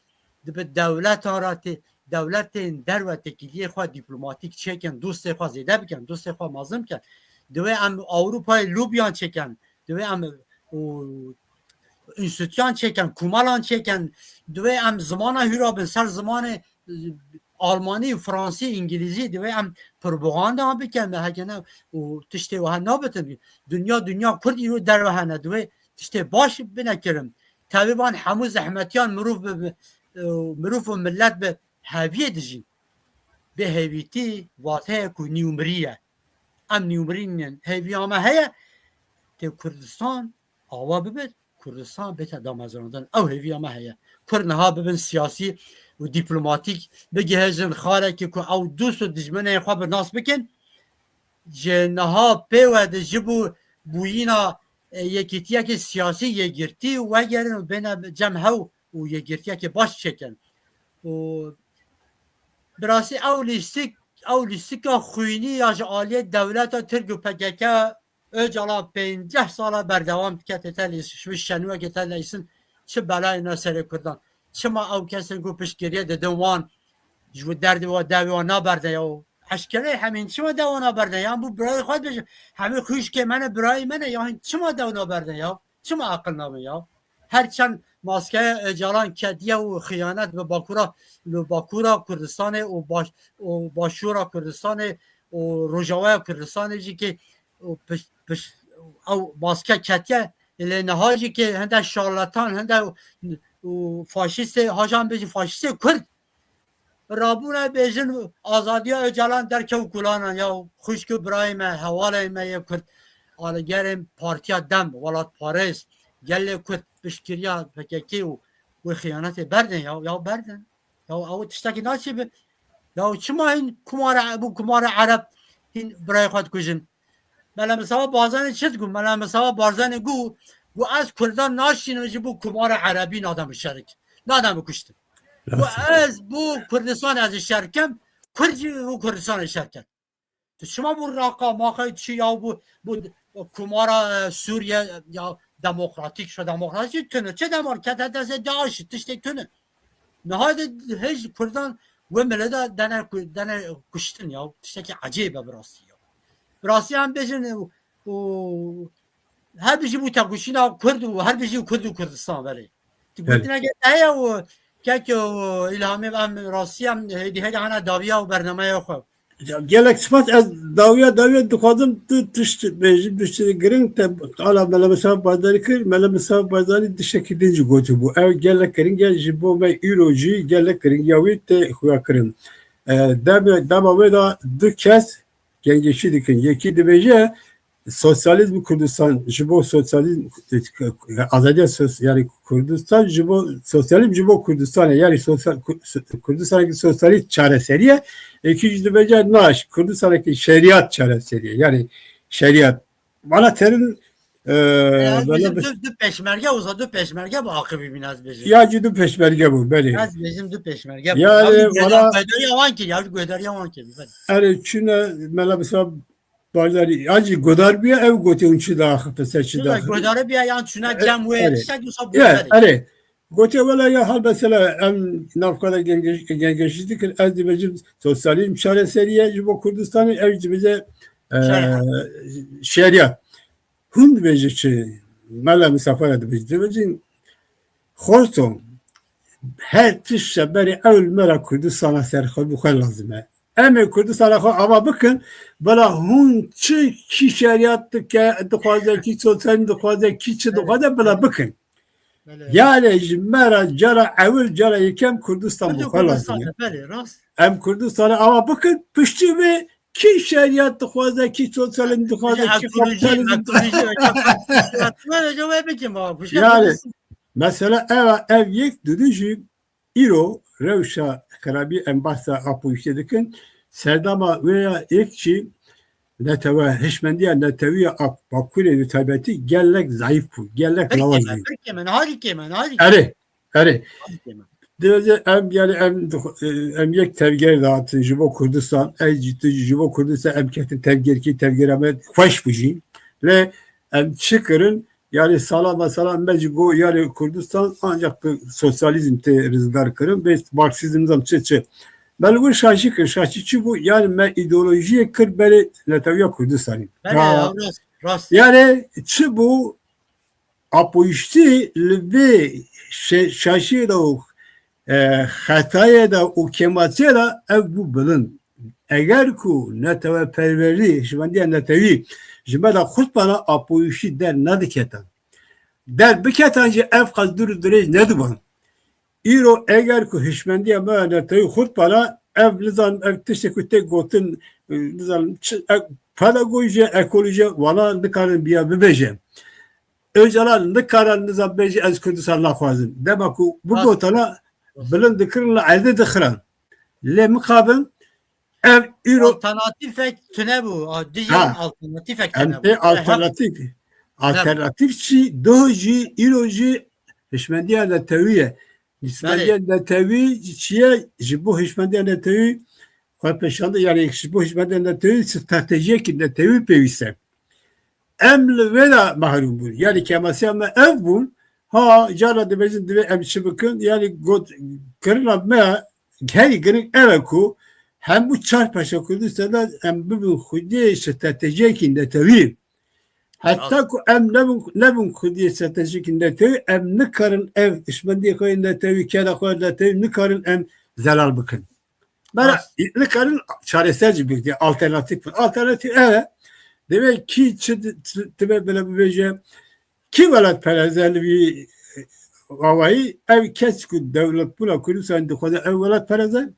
bi dewletan re tê, dewletên derve têkiliyê xwe dîplomatîk çêkin, dostê xwe zêde bikin, dostê xwe mezin bikin. Divê em Ewropayê lobiyan çêkin, divê em û înstîtûyan çêkin, komelan çêkin, divê em zimana hûra bin ser zimanê, e, almanî, fransî, îngilîzî, divê em propaganda bikin, heke ne û tiştê wiha nabitin. Dinya, dinya Kurd îro derve hene, divê tiştê baş bine kirin. Tevî van hemû zehmetiyan mirov bi, bi, e, mirov û millet bi heviyê dijîn. Bêhêvîtî vateyek û nîwmirî ye. Em nîwmirî nînin. Hêviya me heye, tê Kurdistan awa bibe, Kurdistan bête damezrandin. Ew hêviya me heye. Kurd niha bibin siyasî û dîplomatîk, bigihêjin xarekê ku ew dost û dijminên xwe bi nas bikin. Ji niha pê ve de ji bo bûyîna, e, yekîtiyekê siyasî yekgirtî wegerin û bêne cem hew û yekgirtiyekê baş çêkin. Û bi rastî ew lîstik, ew lîstika xwînî ya ji aliyê dewleta Tirk û P K K Ocalan pênceh sala berdewam dike, tê te lîs-, ji şenûyekê te lîsin, çi belayê ne serê Kurdan. Çima ew kesên ku piştgiriyê didin wan, ji bo derdê wan, dewê wan naberdin ya? Eşkere hemîn çima dewa naberdin ya? Bo birayê xwe dibêjin, hemî xwişkê me ne, birayê me ne ya, hîn çima dew naberdin ya? Çima aqil nabin ya? Her çend maskeya Ocalan ketiye û xiyanet bi Bakura, li Bakura Kurdistanê û baş-, û Başûra Kurdistanê û Rojavaya Kurdistanê jî ki û piş-, piş-, ew maske ketiye, lê niha jî ki hinde şarlatan, hinde û faşîstê, hajan bêjî faşîstê Kurd rabûne bêjin azadiya Ocalan derkew kulanan ya, xwişk û birayê me, hevalên me yê Kurd, aligerên Partiya Dem, welatparêz, gelê Kurd piştgiriya P K K û wê xiyanetê berdin ya, ya berdin. Ya ew tiştekî naçêbe. Ya çima hîn kumara, bo kumara Ereb hîn birayê xwe dikujin? Mela Misawa Barzanî çi digot? Mela Misawa Barzanî got, got, ez Kurdan naşînim, ji bo kumara Erebî nadem bişerik. Nadem bikuştin. Got, ez bo Kurdistan ez şer kem, Kurd jî bo Kurdistan şer kem. Tu çima bo Raqa, Maqa çi ya bo, bo kumara, e, Sûriye ya demokratîk, şo demokratîk tune. Çi demar kete destê DAIŞ, tiştê tune. Niha de hej Kurdan we mileda dene ku-, dene kuştin ya. Tiştekî ecêb e bi rastî ya. Bi rastî em bêjin, e, û her bijî bo tekoşîna Kurd û her bijî Kurd û Kurdistan belê. Tu Evet. gotineke te heye û kek û Îlhamê em rastî em hêdî hêdî hene dawiya û bernameya xwe. Ya, gelek spas, ez dawiya dawiya dixwazim tu tişt bêjim, tiştê giring te qala Mele Misafir Bazarî kir. Mele Misafir Bazarî tiştekî din jî gotibû. Ew gelek giring e, ji bo me îro jî gelek giringiya wî tê xuya kirin. E, dema, dema wê de du kes gengeşî dikin. Yekî dibêje, sosyalîzm Kurdistan ji bo sosyalîzm, azadiya sos-, yani Kurdistan ji bo sosyalîzm ji bo Kurdistan e. Yani sosyal, Ku-, Kurdistanekî sosyalîst çareserî ye. Êkî jî dibêje na, Kurdistanekî şerîat çareserî ye. Yani şerîat. Bana terin, e, Yani ez bana bêjim bir du, du peşmerge, uza du peşmerge bi aqibî bîn ez bêjim. Ya jî du peşmerge bû, belê. Ez bêjim du peşmerge bû. Yani Ya bir bana guedariya wan kir, ya bir guedariya wan kir, belê. Yani çune mela mesela Bajarî, ya jî godar bûye, ew gotê hûn çi daxifte, ser çi Şurada daxifte. Godara bir yan çuna E, cem ve erê. Tiştek usa Ya, bozarı. Erê. Gotê wela ya hal mesela em navxwe de gengeş-, gengeşî dikin, ez dibêjim sosyalîzm çareserî ye ji bo Kurdistanê, ew dibêje, e, Şerîat. Şerîat. Hûn dibêjin çi? Mela Misafir dibêjin. Dibêjin, xorto, her tişt ji berê ew li me re Kurdistana serxwe bi xwe lazim e. Em ê Kurdistana xwe ava bikin, bila hûn çi kî şerîat dike, dixwaze, kî sosyalîzm dixwaze, kî çi dixwaze, bila bikin. Belê. Yani ji me re cara ewil, cara yekem Kurdistan bi Kurdu xwe lazim e. Kurdistan e, belê, rast. Em Kurdistanê ava bikin, piştî vê kî şerîat dixwaze, kî sosyalîzm dixwaze, Belê, kî ekoloji, kapitalizm ekoloji, ekoloji, ekoloji, bikin baba, kuşka Yani, Kurdistan. Mesela ev, ev yek dudu jî îro rewşa xirabî em bahsa Apoyîştê dikin. Serdama wê ya yek jî netewe, hişmendiya netewî ya Ak-, Bakurê bi taybetî gelek zayîf bû, gelek Peki lawa men, jî. Peki men, harîkê men, harîkê. Erê, erê. Harîkê men. Dibêje em, yani em, em yek tevger dağıtın ji bo Kurdistan, ez jî tu jî ji bo Kurdistan em ketin tevgerkî, tevgera me xweş bû jî. Lê em çi kirin? Yani sala mesela me jî got, yani Kurdistan ancak bi sosyalîzm tê rizgar kirin, bê Marksîzm nizam çi çi. Me li wir şaşî kir, şaşî çi bû? Yani me îdeolojiyê kir berê netewiya Kurdistanê. Belê Ya, ya, rast, rast. Yani çi bû? Apoyîştî li vê şe-, şaşiyê de û, e, xetayê de û kêmasiyê de ev bû bilind. Eger ku neteweperwerî, hişmendiya netewî ji me de xurt bana, Apoyîştî der nediketan. Der biketan jî ev qas dûr û dirêj nediban. Îro eger ku hişmendiya me ya netewî xurt bana, ev nizanim, ev tiştê ku tê gotin, e, nizanim çi, e, pedagoji, ekoloji, wana nikarin biya bibêje. Ocalan nikarin nizam bêje ez Kurdistan naxwazim. Dema ku Rast. bigotana Rast. bilind dikirin li erdê dixiran. Lê mixabin ev îro Alternatîfek tune bû. A, dijî Ha. alternatîfek Em tune bû. tê Ehe. alternatîf. Alternatîf çi? Doh jî, îro jî hişmendiya netewî ye. Hişmendiya Belê. netewî çi ye? Ji bo hişmendiya netewî xwe pêşande, yani ji bo hişmendiya netewî stratejiyekî netewî pêwîst e. Em li vê de mehrûm bûn. Yani kemasiya me ev bûn. Ha, cara dibêjin divê em çi bikin? Yani got, kirina me herî giring ev e ku hemû çar parça Kurdistanê em bibin xwediyê stratejiyekî netewî. Heta Rast. ku em nebin, nebin xwediyê stratejiyekî netewî, em nikarin ev hişmendiyê xwe yê netewî, keda xwe netewî nikarin em zelal bikin. Bera Rast. nikarin çareser jî bigirî, alternatîf bin. Alternatîf ev e. Divê kî çi di-, çi dibe bile bibêje, kî welatperez e li vî awayî, ev kes ku dewletbûna Kurdistanê dixwaze ev welatperez e,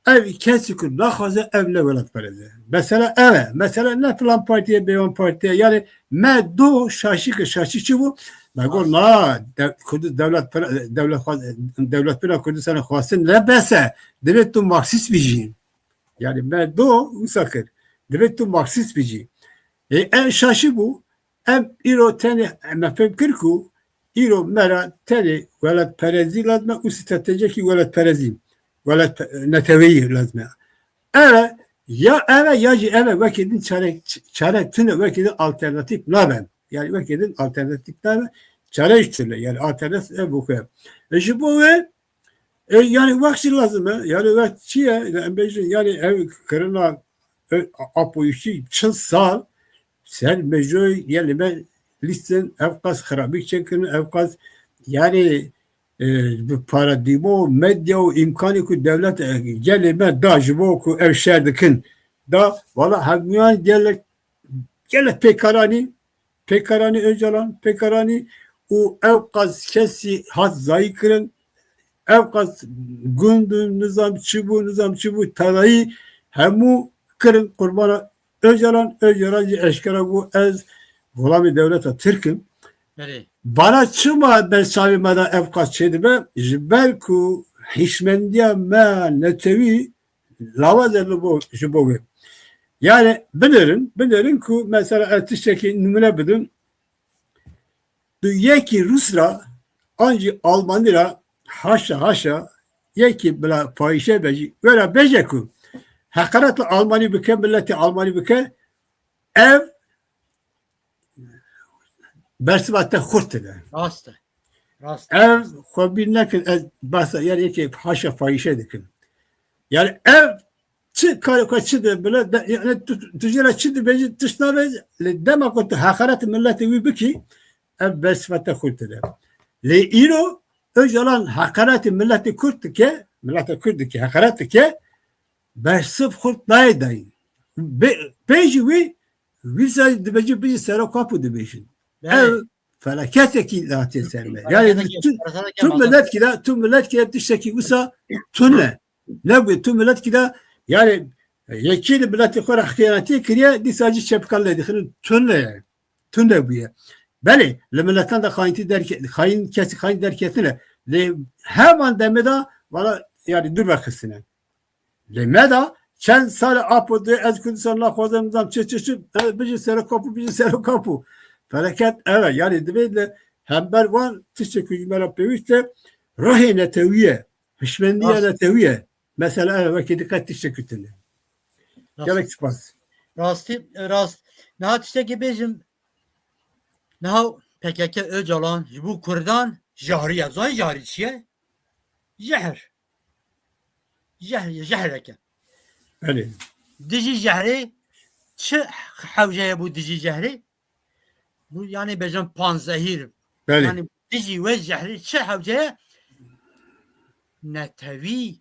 ev kesî ku naxwaze ev ne welatperez e. Mesela ev e. Mesela ne filan partiye bêvan partiye. Yani me do şaşî kir, şaşî çi bû? Me got na, de-, Kurdi-, dewlet pere-, dewlet xwa-, dewletbûna Kurdistanê xwestin ne bes e. Divê tu Marksîst bijî. Yani me do wisa kir. Divê tu Marksîst bijî. E, ev şaşî bû. Em îro tenê me fêm kir ku îro me re tenê welatperezî lazim e û stratejiyekî welatperezî, welat neteweyî lazim e. Ev e, ya ev e ya jî ev e, wekî din çare, çare tune, wekî din alternatîf nabe. Yani wekî din alternatîf nabe. Çare jî tune. Yani alternatîf ev bû ku. E, ji bo wê E, yani wext jî lazim e. Yani wext çi ye? Em bêjin, yani ev kirina, e, Apoyîştî çil sal ser mejoyê, yani me lîstin ev qas xirabî çêkirin, ev qas, yani e, bi paradîmo, medya û îmkanê ku dewlet, e, gelê me da ji bo ku ev şer dikin, da, wala hemûyan gelek, gelek pêkaranî, pêkaranî Ocalan, pêkaranî û ew qas kesî hat zayî kirin, ew qas gund û nizam çi bû, nizam çi bû, tedayî hemû kirin qurbana Ocalan, Ocalan jî eşkera bû, ez xulamê dewleta Tirk im. Belê. Bana çima ber çavê me de ev qas çêdibe? Ji ber ku hişmendiya me netewî lawaz e li bo, ji bo wê. Yani binerin, binerin ku mesela ez tiştekî nimûne bidim. Tu yekî Rus ra, an jî Almanî ra, haşa, haşa, yekî bila fahîşe be jî, wê ra bêje ku heqaret li Almanî bike, miletê Almanî bike, ev bersiva te xurt dide. Rast e. Rast e. Ev xwe bîr nekin, ez behsa, yani yekê haşa fahîşe dikim. Yani ev çi karê xwe çi de bile, de, yani tu, tu jê re çi dibêjî, tişt nabêjî, lê dema ku tu heqaretê miletê wî bikî, ev bersiva te xurt dide. Lê îro Ocalan heqaretê miletê Kurd dike, mileta Kurd dike, heqaret dike, bersiv xurt nayê dayîn. Bê-, bêjî wî, wî zay dibêjî bijî sero kapû dibêjin. Belê. Ev felaketekî hatiye ser me. Yani Felaketekî, tu, felaketekî tu mezin. Miletkî de, tu miletkî de tiştekî wisa tune. Nebûye tu miletkî de, yani yekî li miletê xwe re xiyanetî kiriye, dîsa jî çepikan lê dixinin tune. Tune bûye. Belê, li miletan de xayintî derke-, xayîn, kesî xayîn derketine. Lê heman demê de, valla, yani dûr vexistine. Lê me da çend sal e apo dê ez Kurdistan naxwazim, nizam çi, çi, çi, e, bijî serokapû, bijî serokapû. Feleket, evet, yani divê li hember wan tiştê ku ji me re pêwîst e, ruhê netewî ye, hişmendiya Rast. netewî ye. Mesela, evet, wekî diqet tiştê ku tune. Rast. Gelek spas. Rastî, rast. Niha tiştekî bêjim, niha P K K Ocalan ji bo Kurdan jahriye. Zanî jahrî çi ye? Jehr. Jehr, jehreke. Belê. Dijî jehrê çi hewce ye bû dijî jehrê? Bû, yani bêjin panzehîr. Belê. Yani dijî wê jehrê çi hewce ye? Netewî,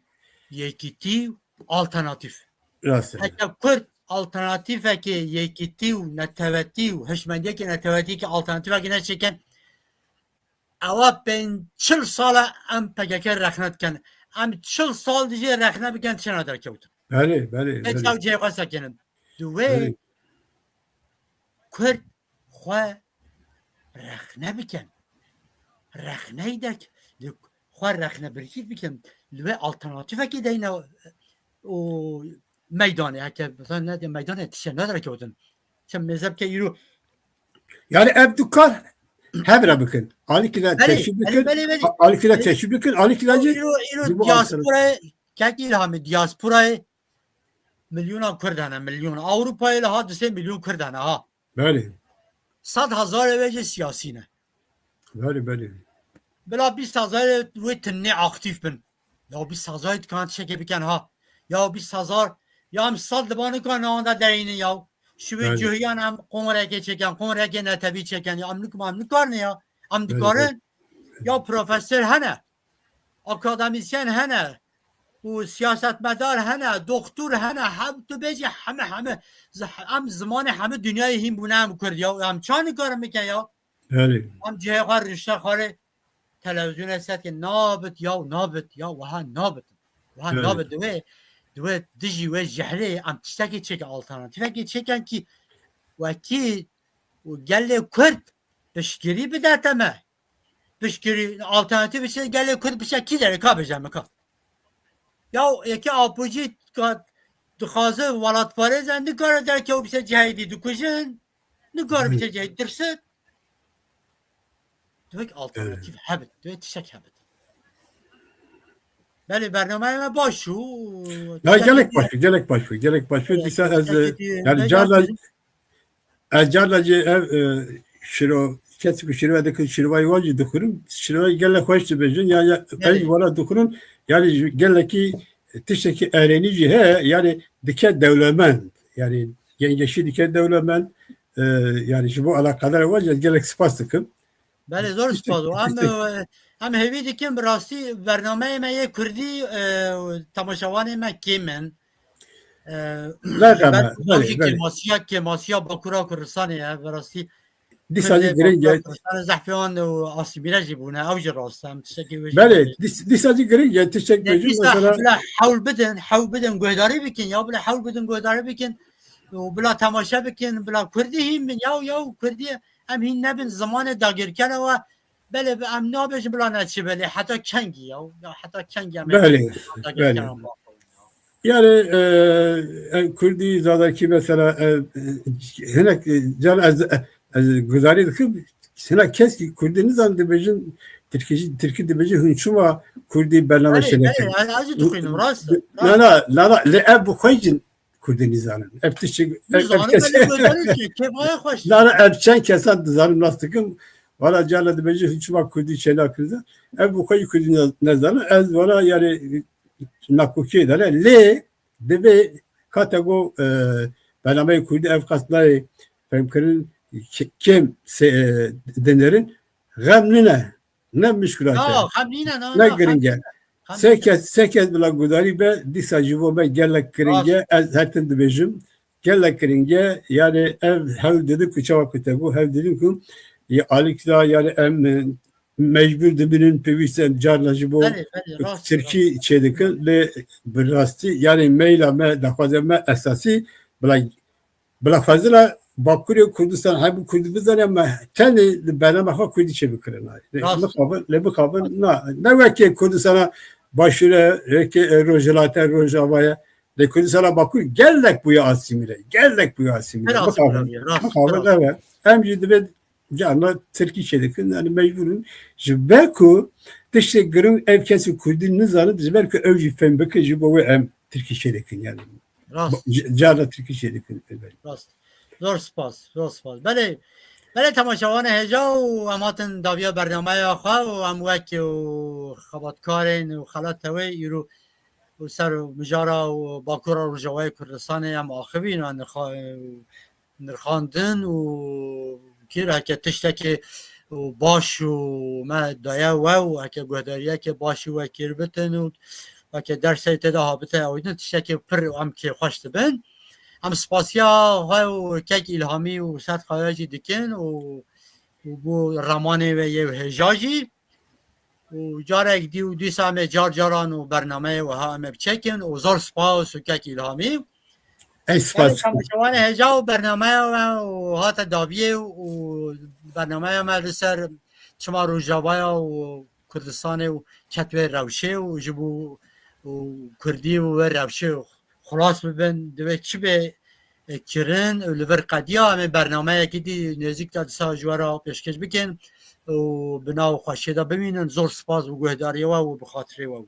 yekîtî û alternatîf. Rast e. Heke Kurd alternatîfekê yekîtî û netewetî û hişmendiyekê netewetî ke alternatîfekê neçêkin, ewa pênc çil sal e em P K K rexne dikin. Em çil sal dijî rexne bikin, tiştê naderkewtin. Belê, belê, Ê belê. çaw cihê xwe sekirin. Di wê Belê. Kurd xwe rexne bikin. Rexneyî derk-, li xwe rexnebirî bikin. Li wê alternatîfekê deyne û meydanê, heke mesela ne de meydanê tiştê naderkewtin. Çend mêze bike îro. Yani ev du kar hev re bikin. Alîkî de Belê, teşvîk belê, bikin, belê, belê. a-, alîkî de Belê. teşvîk bikin, alîkî de jî Îro, îro ji bo diasporayê, kek Îlhamî, diasporayê milyona Kurd hene, milyon. Ewropayê li ha du sê milyon Kurd hene, ha. Belê. Sed hezarê wê jî siyasî ne. Belê, belê. Bila bîst hezarê wê tinê aktîf bin. Ya bîst hezarê dikarin tiştekê bikin ha. Ya bîst hezar, ya em sed li ba nikarin wan de derînin ya. Şivê Belê. Cuhiyan em kongreyekê çêkin, kongreyekê netewî çêkin. Ya em nik-, em nikarin ya. Em Belê, dikarin. belê. Ya profesor hene. Akademîsyen hene. Û siyasetmedar hene, doktor hene. Hem tu bêjî heme, heme. Z-, em zimanê heme dinyayê hîn bûne em Kurd ya. Em ça nikarin bikin ya. Belê. Em cihê xwe rişte xwarê televîzyonê sed ke nabit ya, nabit ya, wiha nabit. Wiha Belê. nabit. Divê, divê dijî wê jehrê em tiştekê çêke, alternatîfekê çêken kî wekî û gelê Kurd piştgirî bidete me. Piştgirî, alternatîf bişe gelê Kurd bişe kî derê ka bêje me ka. Ya yekê apojî ka dixwaze welatparêz e, nikare derkew bişe cihê dî dikujin, nikare Hı. bişe cihê dirsit. Divek alternatîf Evet. hebit, divek tiştek hebit. Belê, bernameya me baş û Ya tiştekî gelek dî-, baş bû, gelek baş bû, gelek baş bû. Evet, Dîsa ez, tiştekî dî yani ne carna geldi? Ez carna jî ev, e, şiro, kesî ku şirve dikin, şirvayê wan jî dixwînim. Şirvayê gelek xweş dibêjin, ya, ya, Belê. peyv wala dixwînin. Yani ji gelekî tiştekî erênî jî heye, yani dike dewlemend. Yani yengeşî dike dewlemend. E, yani ji bo alaqedara wan jî ez gelek spas dikim. Belê, zor spas. Û em, e, em hêvî dikin, bi rastî bernameyê me yê kurdî, e, temaşevanê me kêm in. E, Belê, belê, belê. Kêmasiya, kêmasiya Bakura Kurdistanê ye, bi rastî. Dîsa jî giring e. Zehfê wan û asîmîle jî bûne, ew jî rast e, em tiştekî wê jî Belê, dîs- dîsa jî giring e, tiştek bêjim mesela. Bila hewl bidin, hewl bidin, guhdarî bikin, ya bila hewl bidin, guhdarî bikin. Û bila temaşe bikin, bila kurdî hîn bin, ya, ya kurdî em hîn nebin, zimanê dagirkere we, belê em nabêjin bila neçi belê, heta kengî ya, ya heta kengî em Belê, belê. Yani e, e, kurdî, zazakî mesela e, e, hinek e, can ez, e, ez guhdarî dikim, hinek kes ki kurdî nizan dibêjin, tirkî, tirkî dibêjin, hûn çima kurdî bername şenekin. Ez jî dixwînim, rast. Na, na, na, na, lê ev bi xwe jî kurdî nizanin. Ev tiştî, ev, ev kes. Na, na, ev çend kesan dizanim, nas dikim. Wala carna dibêjin, hûn çima kurdî çênakin. Ev bi xwe jî kurdî ne- nezanin. Ez wala yani nakokiyê de ne. Lê divê kate go e, bernameyê kurdî ev qas nayê fehmkirin, ke- kêm se- e, dinêrin. Xem nîne. Ne mişkilate. Ya, xem nîne, na, Ne na, giring e. xem Sê nîne. kes, sê kes bila gudarî be, dîsa ji bo me gelek giring e. Ez her tim dibêjim. Gelek giring e. Yani ev hewl didin ku çawa ku te got, hewl didin ku ya alîk da yani em e, mecbur dibinin, pêwîst em carna ji bo Belê, belê, rast, tirkî çêdikin. Lê bi rastî yani meyla me, daxwaza me esasî bila Bila fazla Bakurê Kurdistan hebû kurdî bizane, me tenê li bername xwe kurdî çêbikirin. Lê Rast. Mixabin, lê mixabin na, ne wekê Kurdistana Başûre, wekê e, Rojhilate, Rojavaya. Lê Kurdistana Bakur gelek bûye asîmîle, gelek bûye asîmîle. Her Mixabin, asîmîle, rast, mixabin rast. Evet. Em jî divê carna tirkî çêdikin, yani mecbûr in. Ji ber ku tiştê giring ev kesî kurdî nizanin, ji ber ku ew jî fêm bikin, ji bo wê em tirkî çêdikin yani. Rast. Ca- Carna tirkî çêdikin. Evet. Rast. Zor spas, zor spas. Belê, belê temaşevanê hêja û em hatin daviya bernameya xwe û em wek û xebatkarên û xelatewê îro û ser mijara û Bakura Rojavayê Kurdistanê em axivîn, em nirxa- nirxandin û kir heke tiştekê û baş û me daye we û heke guhdariyeke başî we kir bitin û heke dersê tê de habite ew din tiştekê pir û em kêfxweş dibin. Em spasiya xwe û kek Îlhamî û Sed Xaya jî dikin û, û bo ramanê we yê hêja jî. Û carek dî û dîsa em ê car caran û bernameyê wiha em ê biçekin û zor spas û kek Îlhamî. Ey Belê spas. temaşevanê hêja û bernameya me û hate daviyê û bernameya me li ser çima Rojavaya û Kurdistanê û ket wê rewşê û ji bo û Kurdî û wê rewşê xilas bibin, divê çi bê e, kirin û li vir qediya em ê bernameyekî dî nêzîk de disa ji we re pêşkêş bikin û bi nav xweşiyê de bimînin. Zor spas bo guhdariyê we û bi xatirê we.